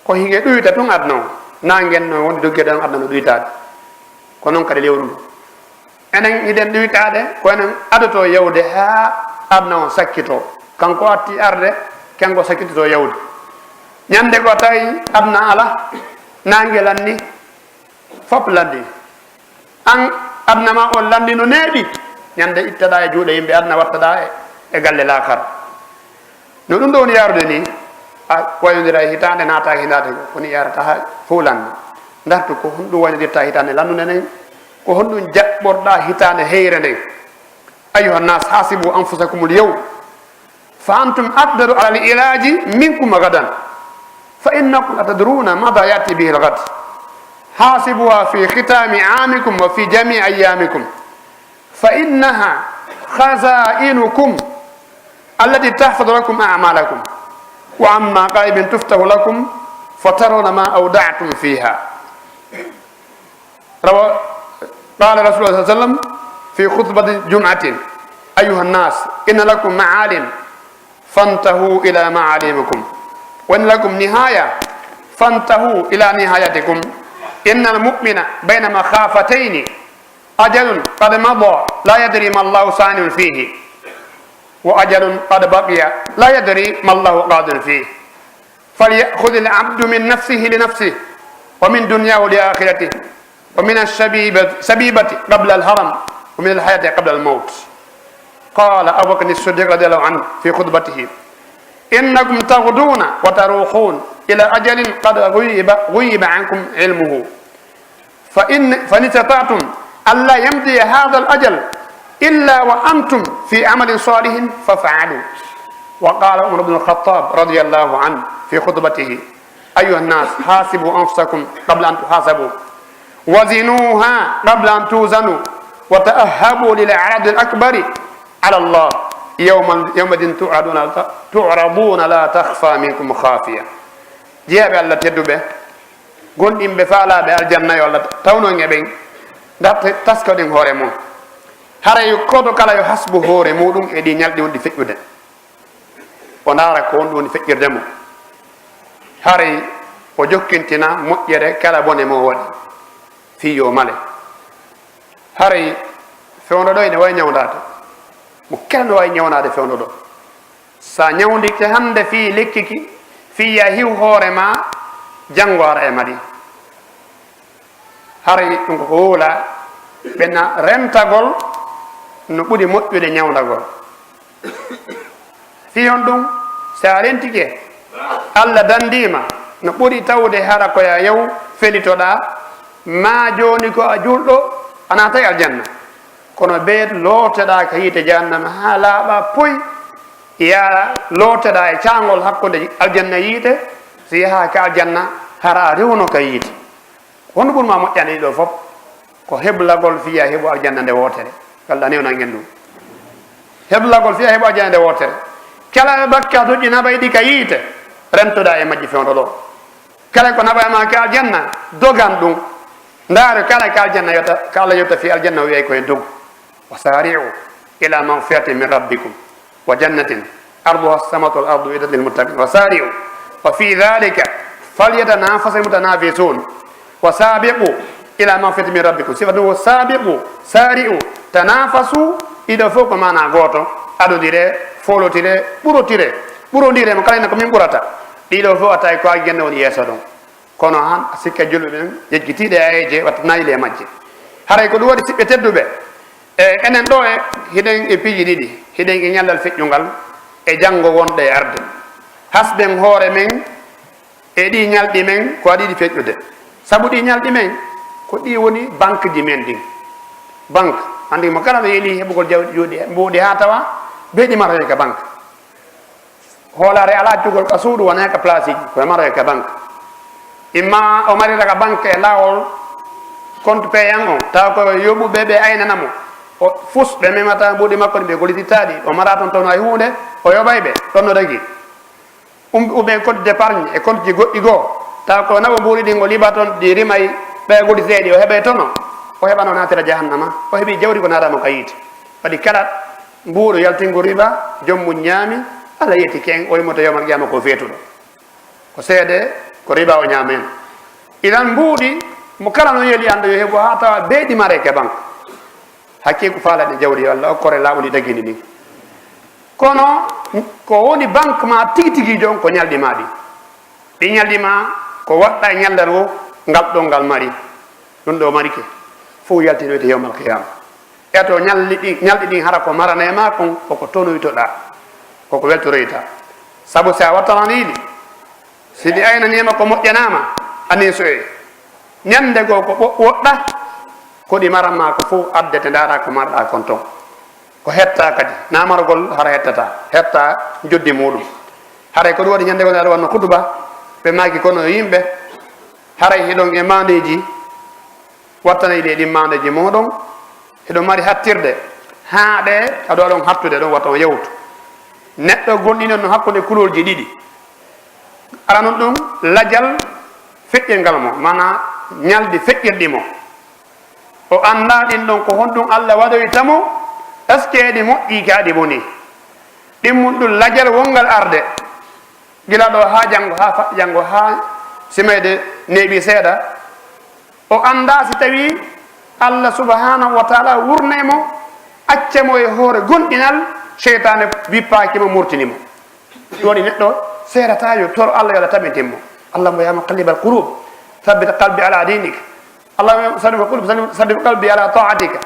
ko hinge ɗuyta tun aduna o. Naa ngen no wondi doggude on aduna no ɗuytaade. Ko non kadi lewru ndu. Enen hiɗen ɗuytaade, ko enen adoto yawde haa aduna o sakkito. Kanko atti arde, kanko sakkitoto yawde. Ñande goo tawi aduna ala, naange lanni, fop lanni. An, aduna ma on lanni no neeɓi. Ñande itteɗaa e juuɗe yimɓe, aduna wattaɗaa e, e galle laakara. No ɗum ɗo woni yaarude ni, a waynodira e hitaande, naata e hitaande, ko ni yaarata haa fof lanna. Ndartu ko honɗum waynodirta hitaande lannunde nden? Ko honɗum jaɓɓorɗaa hitaande heyre nden? أيها الناس، حاسبوا أنفسكم اليوم، فأنتم أقدر على العلاج منكم غدا، فإنكم لا تدرون ماذا يأتي به الغد. حاسبوها في ختام عامكم وفي جميع أيامكم، فإنها خزائنكم التي تحفظ لكم أعمالكم، وعما قريب تفتح لكم، فترون ما أودعتم فيها. روى، قال رسول الله صلى الله عليه وسلم في خطبة جمعة: أيها الناس، إن لكم معالم، فانتهوا إلى معالمكم، وإن لكم نهاية، فانتهوا إلى نهايتكم. إن المؤمن بين مخافتين، أجل قد مضى لا يدري ما الله صانع فيه، وأجل قد بقي لا يدري ما الله قاض فيه. فليأخذ العبد من نفسه لنفسه، ومن دنياه لآخرته، ومن الشبيبة، شبيبة قبل الهرم، ومن الحياة قبل الموت. قال أبو بكر الصديق رضي الله عنه في خطبته: إنكم تغدون وتروحون إلى أجل قد غيب، غيب عنكم علمه، فإن، فإن استطعتم ألا يمضي هذا الأجل إلا وأنتم في عمل صالح فافعلوا. وقال عمر بن الخطاب رضي الله عنه في خطبته: أيها الناس، حاسبوا أنفسكم قبل أن تحاسبوا، وزنوها قبل أن توزنوا، وتأهبوا للعرض الأكبر على الله، يوم، يومئذ تعرضون، تعرضون لا تخفى منكم خافية. Jiyaaɓe Allah tedduɓe, gonɗinɓe faalaaɓe aljanna yo Allah tawnon e ɓen, ndaarte taskoɗen hoore mum. Haray gooto kala yo hasbu hoore muɗum e ɗi ñalɗi wonɗi feƴƴude. O ndaara ko honɗum woni feƴƴirde mo. Haray o jokkintina moƴƴere kala bone mo o waɗi. Fii yo male. Haray fewndo ɗo ene wawi ñawndaade. Mo kala no wawi ñawnaade fewndo ɗo. Sa ñawndike hannde fii lekki ki, fii ya hiw hoore ma, janngo ara e maɗi. Haray ɗum ko ko wowla, ɓenna rentagol no ɓuri moƴƴude ñawndagol. Fii honɗum? Sa rentike, Allah danndii ma, no ɓuri tawde hara ko ya yaw felitoɗaa, ma jooni ko a juulɗo, a naatay aljanna. Kono beet looteɗaa ka yiite jahannama haa laaɓa poy, yaa looteɗaa e caangol hakkunde aljanna yiite, si yahaa ka aljanna, hara a rewno ka yiite. Honno ɓuri ma moƴƴaade ɗiɗo fof? Ko heblagol fiya heɓu aljanna nde wootere. Yo Allah newnan en ɗum. Heblagol fiya heɓu aljanna nde wootere. Kala bakkaatuuji naɓayɗi ka yiite, rentoɗaa e majji fewndo ɗo. Kala ko naɓay ma ka aljanna, dogan ɗum. Ndaare kala ka aljanna yota, ka Allah yota fi aljanna o wiyay ko en dogu. وسارعوا إلى مغفرة من ربكم وجنة عرضها السماوات والأرض أعدت للمتقين وسارعوا وفي ذلك فليتنافس المتنافسون وسابقوا إلى مغفرة من ربكم. Sifa ɗum ko سابقوا، سارعوا، تنافسوا, ɗiɗo fof ko maana gooto, adodire, foolotire, ɓurotire, ɓurondire mo kala ene ko min ɓurata. Ɗiɗo fof a tawi ko aljanna woni yeeso ɗon. Kono han a sikka julɓe ɓen yejjitiiɗe aayeeje watta nayli e majje. Haray ko ɗum waɗi siɓɓe tedduɓe. E enen ɗo e, hiɗen e piiji ɗiɗi, hiɗen e ñallal feƴƴungal e janngo wonɗo e arde. Hasben hoore men e ɗi ñalɗi men ko aɗi ɗi feƴƴude. Sabu ɗi ñalɗi men ko ɗi woni banque ji men ɗin. Banque, anndi mo kala no yeli heɓugol jawdi juuɗe mbuuɗi haa tawa beeɗi maroye ka banque. Hoolaare alaa cugol ka suudu wona ka place ji, ko e maroye ka banque. Imma o marira ka banque e laawol compte payant on, tawa ko yoɓuɓe ɓe aynana mo. O fus ɓe memata mbuuɗi makko ɗi ɓe gollititta ɗi, o mara toon toon hay huunde, o yoɓay ɓe, ɗon no dagi. Um, umen compte d'épargne e compte ji goɗɗi goo, tawa ko naɓo mbuuɗi ɗin o liɓa toon, ɗi rimay ɓe gollitee ɗi, o heɓay toon o, o heɓano naatira jahannama, o heɓi jawdi ko naata mo ka yiite. Waɗi kala mbuuɗo yaltingo riba, joom mum ñaami, Alla yetti ken, o yimmoto yawmal qiyama ko feetuɗo. Ko seede, ko riba o ñaameno. Idan mbuuɗi, mo kala no yeli ando yo heɓu haa tawa beeɗi mare ke banque. Hakkee ko faalaɗi jawdi yo Alla okkore laaɓundi daggini ɗin. Kono ko woni banque ma tigi tigi jon ko ñalɗi ma ɗi. Ɗi ñalɗi ma ko waɗɗa e ñaldal wo ngal ɗon ngal mari. Ɗum ɗo marike. Fof yaltinoyte yawmal qiyama. Eto ñalɗi ɗi, ñalɗi ɗin hara ko marane ma kon, koko tonoytoɗa, koko weltoroyta. Sabu si a wattanani ɗi, si ɗi aynanima ko moƴƴanama, a neesoye. Ñande goo ko ɓo-, woɗɗa, ko ɗi maran ma ko fof addete, ndaara ko marɗa kon ton. Ko hetta kadi, na margol hara hettata, hetta joddi muɗum. Haray ko ɗum waɗi ñande goo aɗa wanno kutuba, ɓe maaki kono yimɓe, haray hiɗon e mandeji, wattanay ɗi e ɗin mandeji moɗon, hiɗon mari hattirde, haa ɗe aɗo waɗon hattude ɗon wata on yawtu. Neɗɗo gonɗino no hakkunde kulolji ɗiɗi. Aranun ɗum lajal feƴƴirngal mo, mana ñaldi feƴƴirɗi mo. O anndaa ɗin ɗon ko honɗum Alla waɗoyta mo, est-ce que ɗi moƴƴi ka ɗi boni? Ɗimmun ɗum lajal wongal arde, gila ɗo haa janngo, haa faɗɗi janngo, haa simayde neeɓi seeɗa. O anndaa si tawii Alla subhanahu wa taala wurnay mo, acca mo e hoore gonɗinal, seytaane wippaaki mo, murtini mo. Ɗum waɗi neɗɗo seerata yo toro Alla yo Alla tabintin mo. Allahumma ya muqallibal qulub, thabbit qalbi ala dinik. Allahumma sarrif qulub, sarrif qalbi ala taatika.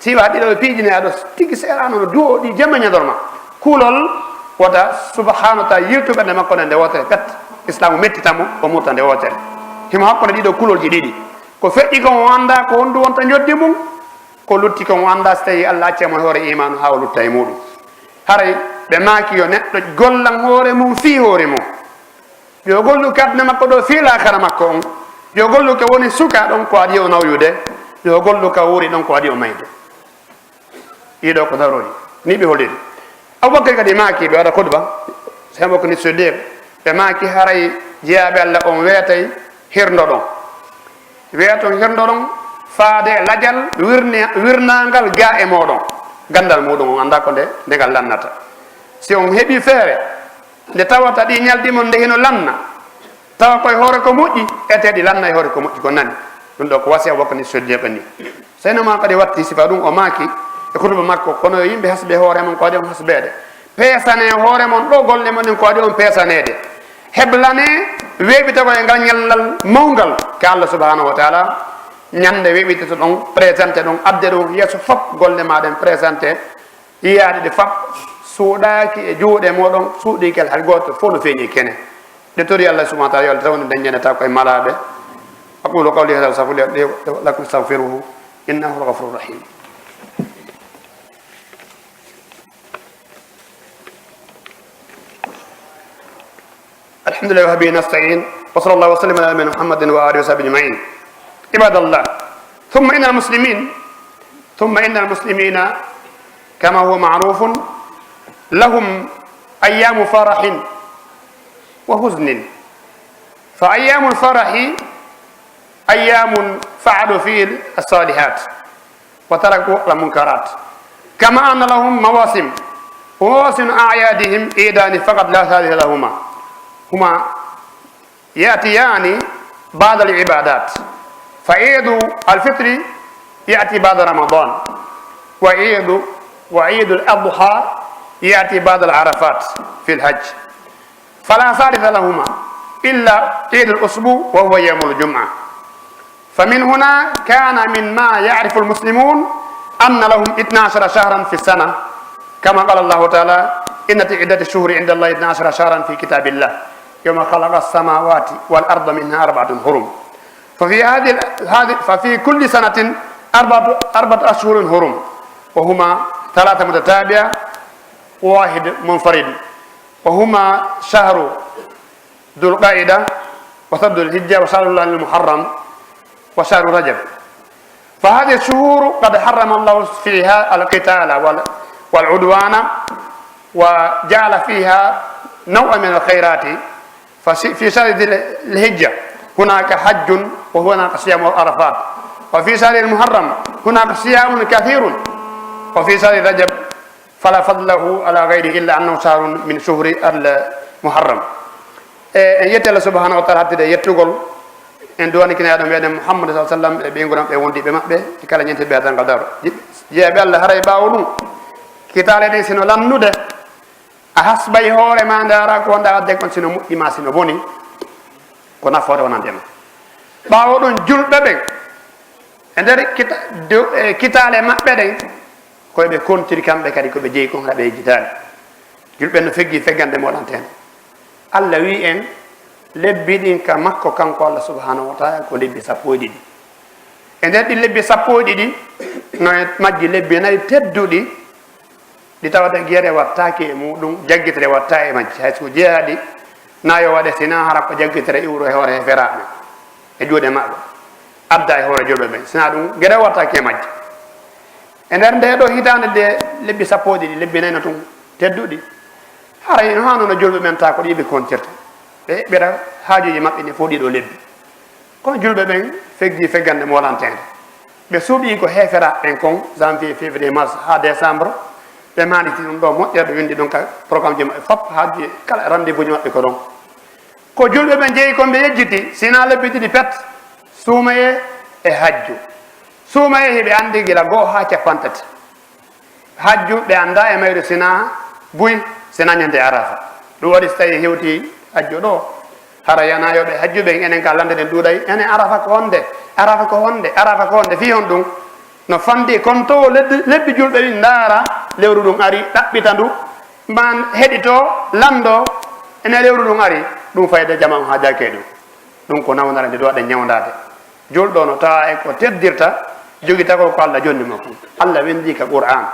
Si wa ɗiɗo ɓe piiji ne aɗo tigi seerano no duwo ɗi jemma ñadorma. Kulol wota subhanahu wa taala yiltu ɓernde makko nde wootere pet. Islamu mettita mo o murta nde wootere. Himo hakkunde ɗiɗo kulolji ɗiɗi. Ko feƴƴi kon o annda ko honɗum wonta joddi mum. Ko lutti kon o annda si tawi Alla acca mo e hoore imanu haa o lutta e muɗum. Haray ɓe maaki yo neɗɗo gollan hoore mum fii hoore mum. Yo gollu ka aduna makko ɗo fii laakara makko on. Yo gollu ka woni suka ɗon ko adi o nawyude. Yo gollu ka wuuri ɗon ko adi o mayde. Ɗiɗo ko darori. Ni ɓe holiri. Abubakar kadi maaki ɓe waɗa khutba. Sai Abubakar ni Siddiq. Ɓe maaki haray jeyaaɓe Alla on weetay hirndo ɗon. Weeton hirndo ɗon faade lajal wirni-, wirnaangal ga e mooɗon. Gandal muɗum on annda ko nde, nde ngal lannata. Si on heɓi feere, nde tawata ɗi ñalɗi mon nde hino lanna, tawa koye hoore ko moƴƴi, ete ɗi lanna e hoore ko moƴƴi ko nani. Ɗum ɗo ko wasiya Abubakar ni Siddiq ni. Seyno ma kadi watti sifa ɗum, o maaki e kutuba makko, kono yo yimɓe hasbe hoore mon ko adi on hasbeede. Peesane hoore mon ɗo golle mon ɗen ko adi on peesaneede. Heblane weeɓitagol e ngal ñallal mawngal ka Allah subhanahu wa taala. Ñande weeɓitoto ɗon, présenté ɗon, adde ɗum yeeso fop golle ma ɗen présenté. Yiyaade ɗe fop suuɗaaki e juuɗe moɗon, suuɗikel hay gooto fof no feeñi kene. Ɗe tori Allah subhanahu wa taala yo Allah tawni dañjanata koye malaaɓe. أقول قولي هذا وأستغفر الله لي ولكم فاستغفروه إنه هو الغفور الرحيم. الحمد لله وبه نستعين، وصلى الله وسلم على نبينا محمد وآله وصحبه أجمعين. عباد الله، ثم إن المسلمين، ثم إن المسلمين كما هو معروف لهم أيام فرح وحزن. فأيام الفرح أيام فعلوا فيه الصالحات وتركوا المنكرات، كما أن لهم مواسم، ومواسم أعيادهم عيدان فقط لا ثالث لهما، هما يأتيان بعد العبادات، فعيد الفطر يأتي بعد رمضان، وعيد، وعيد الأضحى يأتي بعد العرفات في الحج، فلا ثالث لهما إلا عيد الأسبوع وهو يوم الجمعة. فمن هنا كان مما يعرف المسلمون أن لهم اثنا عشر شهرا في السنة، كما قال الله تعالى: إن عدة الشهور عند الله اثنا عشر شهرا في كتاب الله يوم خلق السماوات والأرض منها أربعة حرم. ففي هذه ال-، هذه، ففي كل سنة أربعة، أربعة أشهر حرم، وهما ثلاثة متتابعة وواحد منفرد، وهما شهر ذو القعدة وشهر ذو الحجة وشهر الله المحرم وشهر رجب. فهذه الشهور قد حرم الله فيها القتال وال-، والعدوان، وجعل فيها نوعا من الخيرات. ففي شهر ذي الحجة هناك حج، وهناك صيام عرفات، وفي شهر المحرم هناك صيام كثير، وفي شهر رجب فلا فضل له على غيره إلا أنه شهر من شهور المحرم. E, en yetti Allah subhanahu wa ta'ala, hattude yettugol, en duwani kinaaɗo meɗen Muhammad sallallahu alaihi wasallam e ɓeynguuram ɓe wondiiɓe maɓɓe, e kala ñande ɓe tan qadar. Jiɓ-, jeyaɓe Allah, haray ɓaawo ɗum, kitaale ɗen sino lannude, a hasbay hoore ma, ndaara ko wonɗa wadde kon, sino moƴƴi ma sino boni, ko nafoore wonande ma. Ɓaawo ɗum, julɓe ɓen, e nder kita-, do-, e kitaale maɓɓe ɗen, ko ɓe kontiri kamɓe kadi, ko ɓe jeyi kon, hara ɓe yejjitaali. Julɓe no feggi feggande moɗanteende. Allah wi en, lebbi ɗin ka makko kanko Allah subhanahu wa ta'ala ko lebbi sappo e ɗiɗi. E nder ɗin lebbi sappo e ɗiɗi, no e majji lebbi nayi tedduɗi, ɗi tawata gere wattaaki e muɗum, jaggitere watta e majji. Hay so jeyaaɗi, na yo waɗe sina hara ko jaggitere iwro e hoore heferaaɓe, e juuɗe maɓɓe, adda e hoore julɓe ɓen. Sina ɗum, gere wattaaki e majji. E nder nde ɗo hitaande nde, lebbi sappo e ɗiɗi, lebbi nayi no tun tedduɗi. Haray no haano no julɓe ɓen ta ko ɗi ɓe kontirta. Ɓe eɓɓira haajuuji maɓɓe ɗi fof ɗiɗo lebbi. Kono julɓe ɓen feggi feggande molanteende. Ɓe suuɓi ko heeferaaɓe ɓen kon, janvier, février, mars, haa décembre. Ɓe maanditi ɗum ɗo moƴƴere, ɓe winndi ɗum ka programme ji maɓɓe fop, haa kala rendez-vous ji maɓɓe ko ɗon. Ko julɓe ɓen jeyi kon ɓe yejjiti, sina lebbi ɗiɗi pet, suumayee e hajju. Suumayee hiɓe anndi gila go'o haa cappanɗe tati. Hajju ɓe annda e mayru sina buy, sina ñande Arafa. Ɗum waɗi so tawi hewti hajju ɗo, hara yana yo ɓe hajju ɓen, enen ka lande ɗen ɗuuɗay, enen Arafa ko honde, Arafa ko honde, Arafa ko honde, fii honɗum? No fandi kon to lebbi, lebbi julɓe ɗin ndaara, lewru ɗum ari, ɗaɓɓita ndu, man heɗito, lando, ene lewru ɗum ari, ɗum fayda jama on haajaaki e ɗum. Ɗum ko nawnare nde ɗo aɗa ñawndaade. Julɗo no tawa e ko teddirta, jogitagol ko Allah jonni mo kon. Allah winndi ka Qur'an,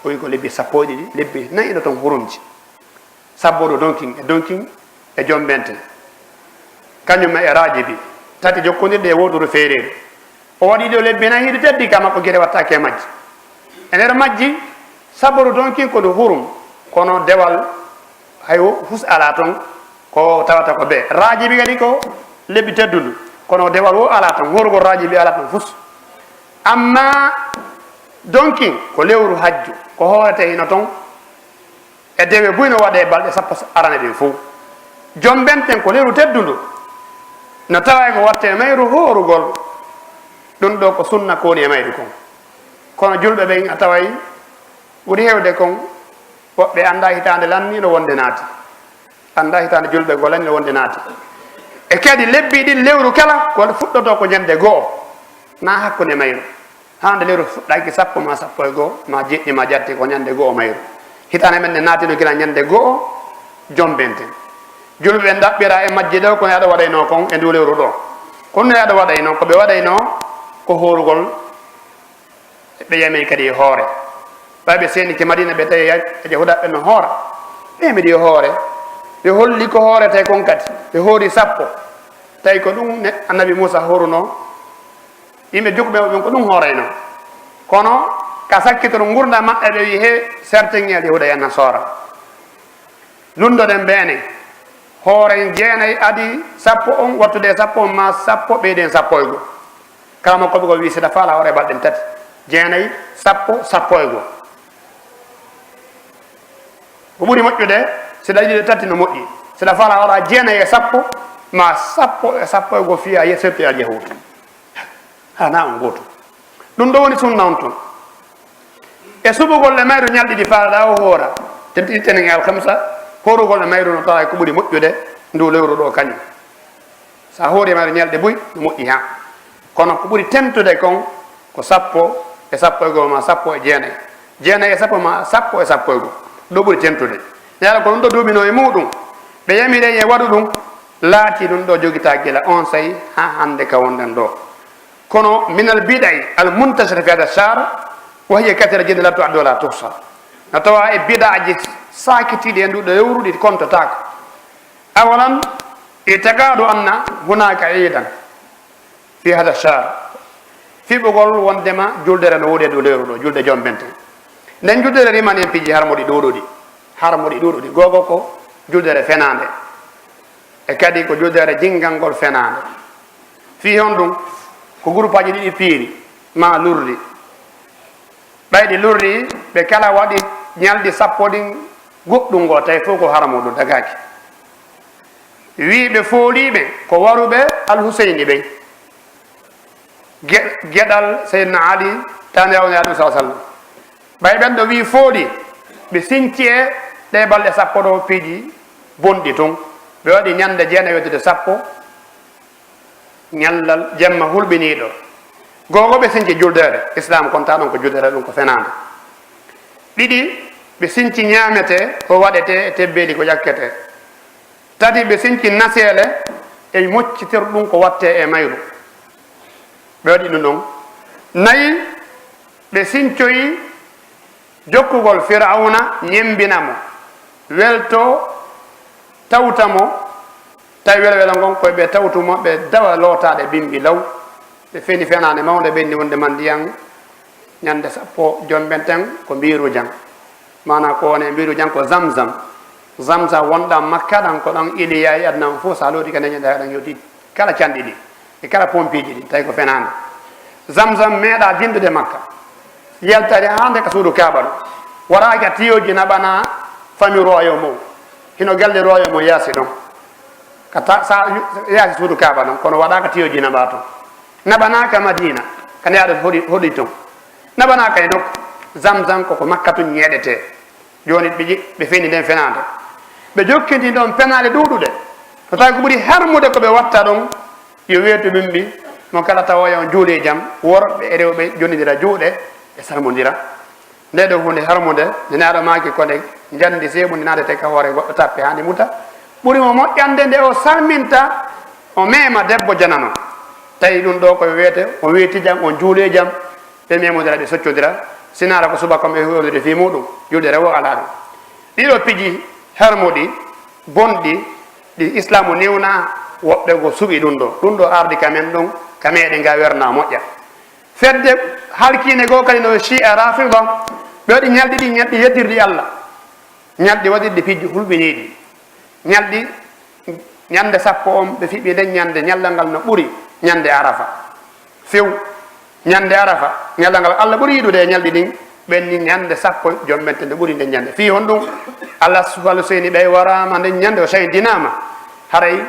o wi ko lebbi sappo e ɗiɗi, lebbi nayi no ton hurumji. Sabboru donkin e donkin e jombente. Kañum e rajibi, tati jokkondirɗe e woturu feereeru. O waɗi ɗo lebbi nayi hiɗi teddi ka makko gere wattaake e majji. E nder majji, sabboru donkin ko ndu hurum, kono dewal hay o fus alaa ton, ko tawata ko bee. Rajibi kadi ko lebbi teddundu, kono dewal o alaa ton, horugol rajibi alaa ton fus. Amma donkin ko lewru hajju, ko hoorete hino ton, e dewe buy no waɗe balɗe sappo arane ɗin fof. Jombenten ko lewru teddundu, no tawa ko watte mayru hoorugol. Ɗum ɗo ko sunna ko woni e mayru kon. Kono julɓe ɓen a taway ɓuri heewde kon, woɓɓe annda hitaande lanniino wonde naati. Annda hitaande julɓe goo lanniino wonde naati. E kadi lebbi ɗin lewru kala ko fuɗɗoto ko ñande go'o, na hakkunde mayru. Hande lewru fuɗɗaaki sappo ma sappo e go'o, ma jeɗɗi ma jatti ko ñande go'o mayru. Hitaande men nde naatino gila ñande go'o jombenten. Julɓe ɓen ɗaɓɓira e majji ɗo, kono aɗa waɗayno kon e ndu lewru ɗo. Kono no aɗa waɗayno, ko ɓe waɗayno ko hoorugol, ɓe yamay kadi e hoore. Ɓay ɓe seenike Madina, ɓe tawi e Yahuda ɓe no hoora. Ɓe mbiɗi yo hoore. Ɓe holli ko hoorete kon kadi. Ɓe hoori sappo. Tawi ko ɗum ne Annabi Muusa hooruno. Yimɓe jokkuɓe ɓen ko ɗum hoorayno. Kono ka sakkitoro ngurndan maɓɓe, ɓe wi he certains e Yahuda e Nasara. Lunndoɗen ɓe enen. Hooren jeenay adi sappo on, wattude sappo on ma sappo, ɓeyden sappo e go'o. Kala mo koɓe ko wi seɗa faala hoore balɗe tati. Jeenay, sappo, sappo e go'o. Ko ɓuri moƴƴude, seɗa yiɗi tati no moƴƴi. Seɗa faala hoora jeenay e sappo, ma sappo e sappo e go'o fiya ye serti al yahud. Hana on gooto. Ɗum ɗo woni sunna on ton. E suɓugol e mayru ñalɗi ɗi faalaɗa o hoora. Tenti tenen e alhamsa, hoorugol e mayru no tawa ko ɓuri moƴƴude ndu lewru ɗo kañum. Sa hoori e mayru ñalɗi buy, no moƴƴi ha. Kono ko ɓuri tentude kon ko sappo e sappo e go'o ma sappo e jeenay. Jeenay e sappo ma sappo e sappo e go'o. Ɗo ɓuri tentude. Yala ko ɗum ɗo duumino e muɗum. Ɓe yamiri e waɗu ɗum, laati ɗum ɗo jogitaa gila on saa'i ha hande ka wonɗen ɗo. Kono minal bida'i al muntashira fi hada shahr, wa hiya kathira jiddan la tu'addu wa la tuhsa. No tawa e bidaaji saakitiiɗi e ndu ɗo lewru ɗi kontotaako. Awalan, i'tiqadu anna hunaka idan fi hada shahr. Fiɓugol wondema juldere no woodi e dow lewru ɗo, julde jombente. Nden juldere rimani en piiji harmuɗi ɗuuɗuɗi. Harmuɗi ɗuuɗuɗi. Googo ko juldere fenaande. E kadi ko juldere jingangol fenaande. Fii honɗum? Ko gurupaji ɗiɗi piiri, ma lurri. Ɓay ɗi lurri, ɓe kala waɗi ñalɗi sappo ɗin goɗɗum ngo, tawi fof ko harmuɗum dagaaki. Wii ɓe fooliiɓe ko waruɓe Al Huseyni ɓen. Ge-, geɗal Seydina Ali, taaniraawo Nulaaɗo, sallallahu alaihi wasallam. Ɓay ɓen ɗo wii fooli, ɓe sinci e ɗe balɗe sappo ɗo piiji bonɗi tun. Ɓe waɗi ñande jeenayi yottude sappo, ñallal jemma hulɓiniiɗo. Googo ɓe sinci juldeere, Islaam kontaa ɗon ko juldeere, ɗum ko fenaande. Ɗiɗi, ɓe sinci ñaametee ko waɗetee e tebbeeli ko ƴakketee. Tati, ɓe sinci naseele e moccitir ɗum ko wattee e mayru. Ɓe waɗi ɗum ɗon. Nayi, ɓe sincoyi jokkugol Firawna, ñembina mo, welto, tawta mo, tawi welwelo ngon koye ɓe tawtu mo, ɓe dawa lootaade bimbi law. Ɓe feni fenaande mawnde, ɓe inni wonde man ndiyan ñande sappo jombenten ko mbiiru jam. Maanaa ko woni e mbiiru jam ko Zamzam. Zamzam wonɗaa Makka ɗan, ko ɗon Iliya e aduna on fof, so a looti ka nden ñande haɗan yewti kala canɗi ɗi e kala pompiiji ɗi, tawi ko fenaande. Zamzam meeɗaa jindude Makka. Yaltade haa nde ka suudu Kaaba ɗo. Waɗaaka tiyoji naɓanaa fami royaume o. Hino galle royaume o yaasi ɗon. Ka ta-, sa yaasi suudu Kaaba ɗon, kono waɗaaka tiyoji naɓaa ton. Naɓanaaka Madina, ka nde aɗa hoɗi, hoɗi ton. Naɓanaaka e nokku. Zamzam ko ko Makka tun ñeeɗetee. Jooni ɓe ƴi-, ɓe feni nden fenaande. Ɓe jokkiti ɗon fenaale ɗuuɗuɗe. Ko tawi ko ɓuri harmude ko ɓe watta ɗon, yo weetu bimbi, mo kala tawoya on juuli e jam, worɓe e rewɓe jonnidira juuɗe, ɓe salmondira. Nde ɗo huunde harmude, nde naaɗo maaki ko nde njandi seeɓu, nde naadete ka hoore goɗɗo tappe haa nde muta. Ɓuri mo moƴƴande nde o salminta, o meema debbo janano. Tawi ɗum ɗo ko weete, o weeti jam, on juuli e jam, ɓe memodira, ɓe soccodira. Sinaara ko subaka on ɓe huwodiri fii muɗum, julde rewo alaa ɗum. Ɗiɗo piji harmuɗi, bonɗi, ɗi Islaamu newna, woɓɓe go suɓi ɗum ɗo. Ɗum ɗo ardi ka men ɗum, ka meɗen ga werna moƴƴa. Fedde halkiinde goo kadi no Shi'a Rafida, ɓe waɗi ñalɗi ɗi ñalɗi yeddirɗi Allah. Ñalɗi waɗirɗi piji hulɓiniiɗi. Ñalɗi, ñande sappo on ɓe fiɓi nden ñande, ñallal ngal no ɓuri ñande Arafa. Few, ñande Arafa, ñallal ngal Allah ɓuri yiɗude e ñalɗi ɗin, ɓen ni ñande sappo jombente no ɓuri nden ñande. Fii honɗum? Allah subhanahu seyni ɓe waraama nden ñande, o seyndinaama. Haray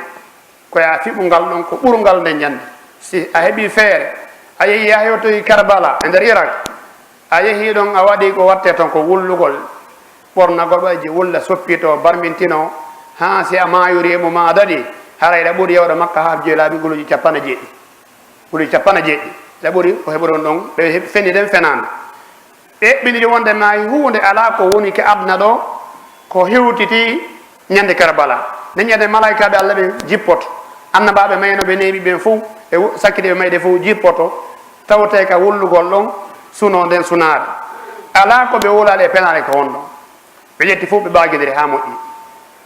ko ya fiɓungal ɗon ko ɓurungal nden ñande. Si a heɓi feere, a yehi a hewtoyi Karbala e nder Irak, a yehi ɗon a waɗi ko watte ton ko wullugol, ɓornagol ɓayji wulla, soppito, barmintino, haa si a maayori e mum a daɗi, haray ɗa ɓuri yawɗo Makka haa jeyi laabi guluuji cappanɗe jeeɗiɗi. Guluuji cappanɗe jeeɗiɗi. Ɗa ɓuri ko heɓuɗon ɗon, ɓe heɓi feni ɗen fenaande. Ɓe eɓɓiniri wonde ma huunde alaa ko woni ka aduna ɗo ko hewtiti ñande Karbala. Nden ñande malaykaaɓe Allah ɓen jippoto. Annabaaɓe maynoɓe neeɓi ɓen fow, e wo-, sakkitii ɓe mayde fow jippoto. Tawte ka wullugol ɗon, suno nden sunaare. Alaa ko ɓe wulaali e penaale ko won ɗon. Ɓe ƴetti fow ɓe ɓaagindiri haa moƴƴi.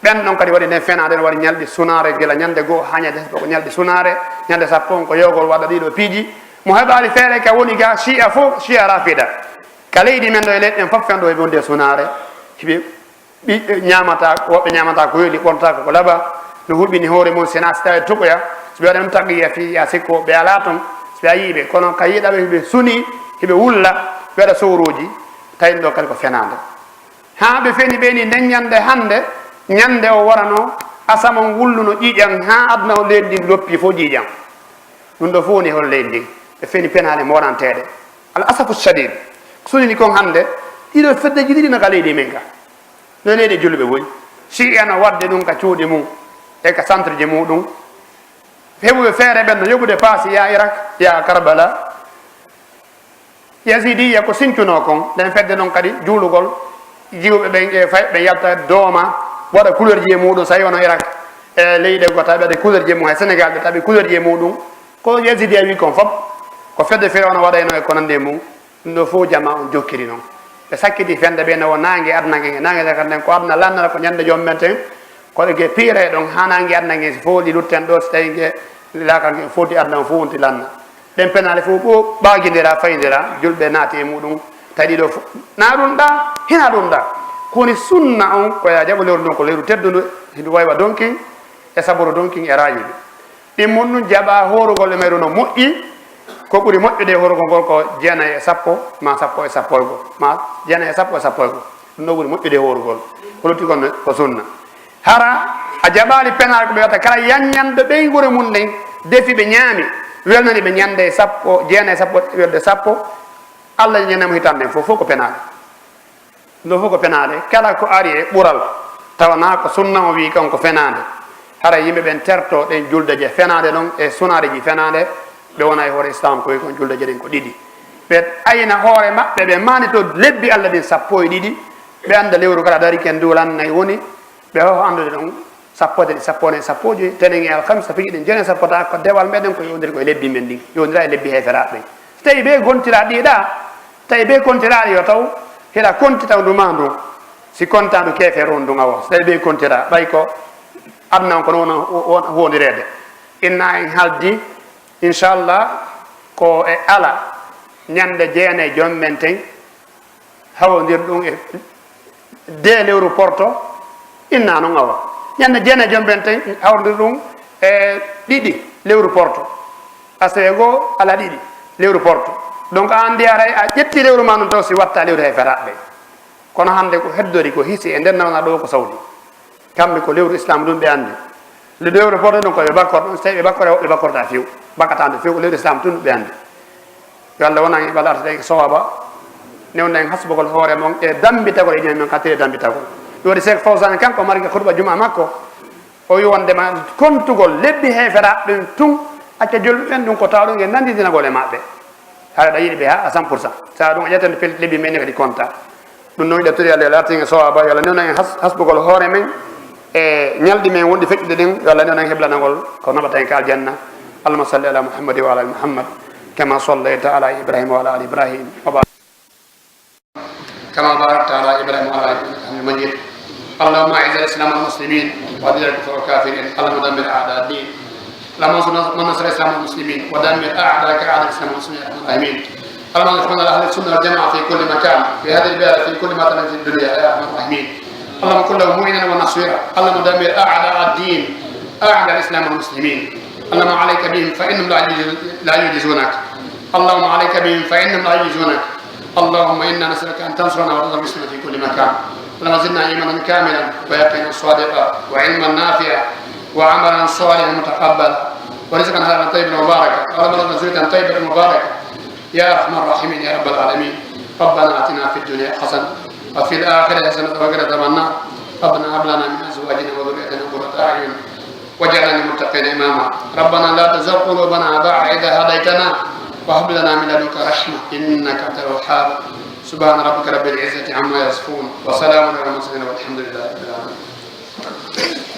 Ɓen ɗon kadi waɗi nden fenaande, no waɗi ñalɗi sunaare, gila ñande goo haa ñande sappo ko ñalɗi sunaare, ñande sappo on ko yogol waɗa ɗiɗo piiji. Mo heɓaali feere ka woni ga Shi'a fow, Shi'a Rafida. Ka leydi men ɗo e leyɗe ɗen fof fen ɗo heɓi wonde sunaare. Hiɓe ɓi-, ñaamata, woɓɓe ñaamata ko weli, ɓornata ko, ko laba, no hulɓini hoore mum, sina si tawi tokoya, so ɓe waɗi ɗum taqiya fii, ya sikko ɓe alaa ton, so ɓe a yii ɓe. Kono ka yiiɗa ɓe, hiɓe suni, hiɓe wulla, ɓe waɗa sowruuji, tawi ɗum ɗo kadi ko fenaande. Haa ɓe feni ɓe ni nden ñande hande, ñande o warano, asama on wulluno ƴiiƴan, haa aduna o leydi ndin loppi fof ƴiiƴan. Ɗum ɗo fof woni hol leydi ndin, ɓe feni penaale moranteeɗe. Al asafu shadid, ko sunini kon hande, ɗiɗo feddeji ɗiɗi no ka leydi men ka. No leyɗe julɓe woni. Shi'a no waɗde ɗum ka cuuɗi mum, e ka centre ji muɗum. Heɓuɓe feere ɓen no yoɓude paasi ya Irak, ya Karbala. Yazidiya ko sincuno kon, nden fedde non kadi juulugol, jiwɓe ɓen e fay, ɓe yalta dooma, waɗa couleur ji e muɗum, so tawi wano Irak, e leyɗe goo tawi ɓe waɗa couleur ji e mum, hay Sénégal ɓe tawi couleur ji e muɗum, ko Yazidiya wi kon fop, ko fedde Firawna waɗayno e ko nandi e mum, ɗum ɗo fof jama on jokkiri non. Ɓe sakkiti fende ɓe no wo naange aduna nge, naange lakal nden ko aduna lannata ko ñande joom men ten, ko ɗo ge piire ɗon, haa naange aduna nge si fooli lutten ɗo, si tawi nge lakal nge footi aduna on fof wonti lanna. Ɗen penaale fof ɓo ɓaagindira, fayindira, julɓe naati e muɗum, tawi ɗiɗo fof, na ɗum ɗa, hina ɗum ɗa. Ko woni sunna on, ko ya jaɓo lewru ndun, ko lewru teddundu, hindu waywa donkin, e saboro donkin, e raajiɓe. Ɗin mun ɗum jaɓa hoorugol e mayru no moƴƴi, ko ɓuri moƴƴude e hoorugol ngol ko jeenayi e sappo, ma sappo e sappo e go, ma jeenayi e sappo e sappo e go. Ɗum ɗo ɓuri moƴƴude e hoorugol. Ko lutti kon ko sunna. Hara a jaɓaali penaale ko ɓe watta kala yanñanɗo ɓeynguure mun nden, defi ɓe ñaami, welnani ɓe ñande sappo, jeenayi e sappo, welde sappo, Allah ñanamo hitande nden fof, fof ko penaale. Ɗum ɗo fof ko penaale. Kala ko ari e ɓural, tawa na ko sunna o wi kan ko fenaande. Hara yimɓe ɓen terto ɗen juldeje fenaande non e sunaareji fenaande, ɓe wona e hoore Islam koye kon juldeje ɗen ko ɗiɗi. Ɓe ayna hoore maɓɓe, ɓe maanito lebbi Allah ɗin sappo e ɗiɗi, ɓe annda lewru kala dari ken duulan nay woni, ɓe hoho anndude ɗon sappo e tati, sappo e nayi, sappo e joyi, tenen e alhamisa, piiji ɗin jene sappata ko dewal meɗen ko yowndiri koye lebbi men ɗin, yowndira e lebbi heeferaaɓe ɓen. So tawi ɓe gontira ɗiɗa, tawi ɓe kontiraɗi yo taw, hiɗa konti taw ndu ma ndu, si konta ndu keefer on ndu awa, so tawi ɓe kontira, ɓay ko aduna on kono wona, wona hondireede. Inna en haldi, inchallah, ko e ala ñande jeenayi joom men ten, hawondir ɗum e de lewru porto, inna noon awa. Ñande jeenayi joom men ten, hawondir ɗum e ɗiɗi lewru porto. Asawe goo, ala ɗiɗi lewru porto. Donc, an mbiya haray a ƴetti lewru ma noon taw si watta lewru he feraɓe. Kono hannde ko heddori ko hisi e nder nawna ɗo ko sawti. Kamɓe ko lewru Islam ɗum ɓe anndi. Le lewru porto ɗum ko ɓe bakkor ɗum, so tawi ɓe bakkore, woɓɓe bakkorta few. Bakkata ndu few ko lewru Islam tun ɓe anndi. Yo Allah wonan en ɓe artude en sowaba. Newna en hasbugol hoore mon e dambitagol e diina men, kattiri dambitagol. Ɗum waɗi Cheikh Fawzan kanko marki khutba juma makko. O wi wondema kontugol lebbi heeferaɓe ɓen tun, acca julɓe ɓen ɗum ko tawa ɗum e nandidinagol e maɓɓe. Haɗa yiɗi ɓe ha à cent pour cent. Sa ɗum a ƴettande pellet lebbi men ne kadi konta. Ɗum noon ɗeɓtiri Allah yo lartin e sowaba, yo Allah newna en has-, hasbugol hoore men e ñalɗi men wonɗi feƴƴude ɗin, yo Allah newna en heblanagol ko naɓata en ka aljanna. Allahumma salli ala Muhammad wa ala ali Muhammad, kama sallayta ala Ibrahim wa ala ali Ibrahim. Wa ba-, كما باركت على إبراهيم وعلى آل إبراهيم إنك حميد مجيد. اللهم أعز الإسلام والمسلمين وأذل الكفر والكافرين. اللهم دمر أعداء الدين. اللهم انصر من نصر الإسلام والمسلمين ودمر أعداءك أعداء الإسلام والمسلمين يا أرحم الراحمين. اللهم ارزقنا أهل السنة والجماعة في كل مكان، في هذه البلاد، في كل ما تملك في الدنيا يا أرحم الراحمين. اللهم كن لهم معينا ونصيرا. اللهم دمر أعداء الدين، أعداء الإسلام والمسلمين. اللهم عليك بهم فإنهم لا يعجز-، لا يعجزونك. اللهم عليك بهم فإنهم لا يعجزونك. اللهم إنا نسألك أن تنصرنا وتنصر المسلمين في كل مكان. اللهم زدنا إيمانا كاملا ويقينا صادقا وعلما نافعا وعملا صالحا متقبلا ورزقا حلالا طيبا مباركا. اللهم ارزقنا ذرية طيبة مباركة يا أرحم الراحمين يا رب العالمين. ربنا آتنا في الدنيا حسنة وفي الآخرة حسنة وقنا عذاب النار. ربنا هب لنا من أزواجنا وذرياتنا قرة أعين واجعلنا للمتقين إماما. ربنا لا تزغ قلوبنا بعد إذ هديتنا وهب لنا من لدنك رحمة إنك أنت الوهاب. سبحان ربك رب العزة عما يصفون وسلام على المرسلين والحمد لله رب العالمين.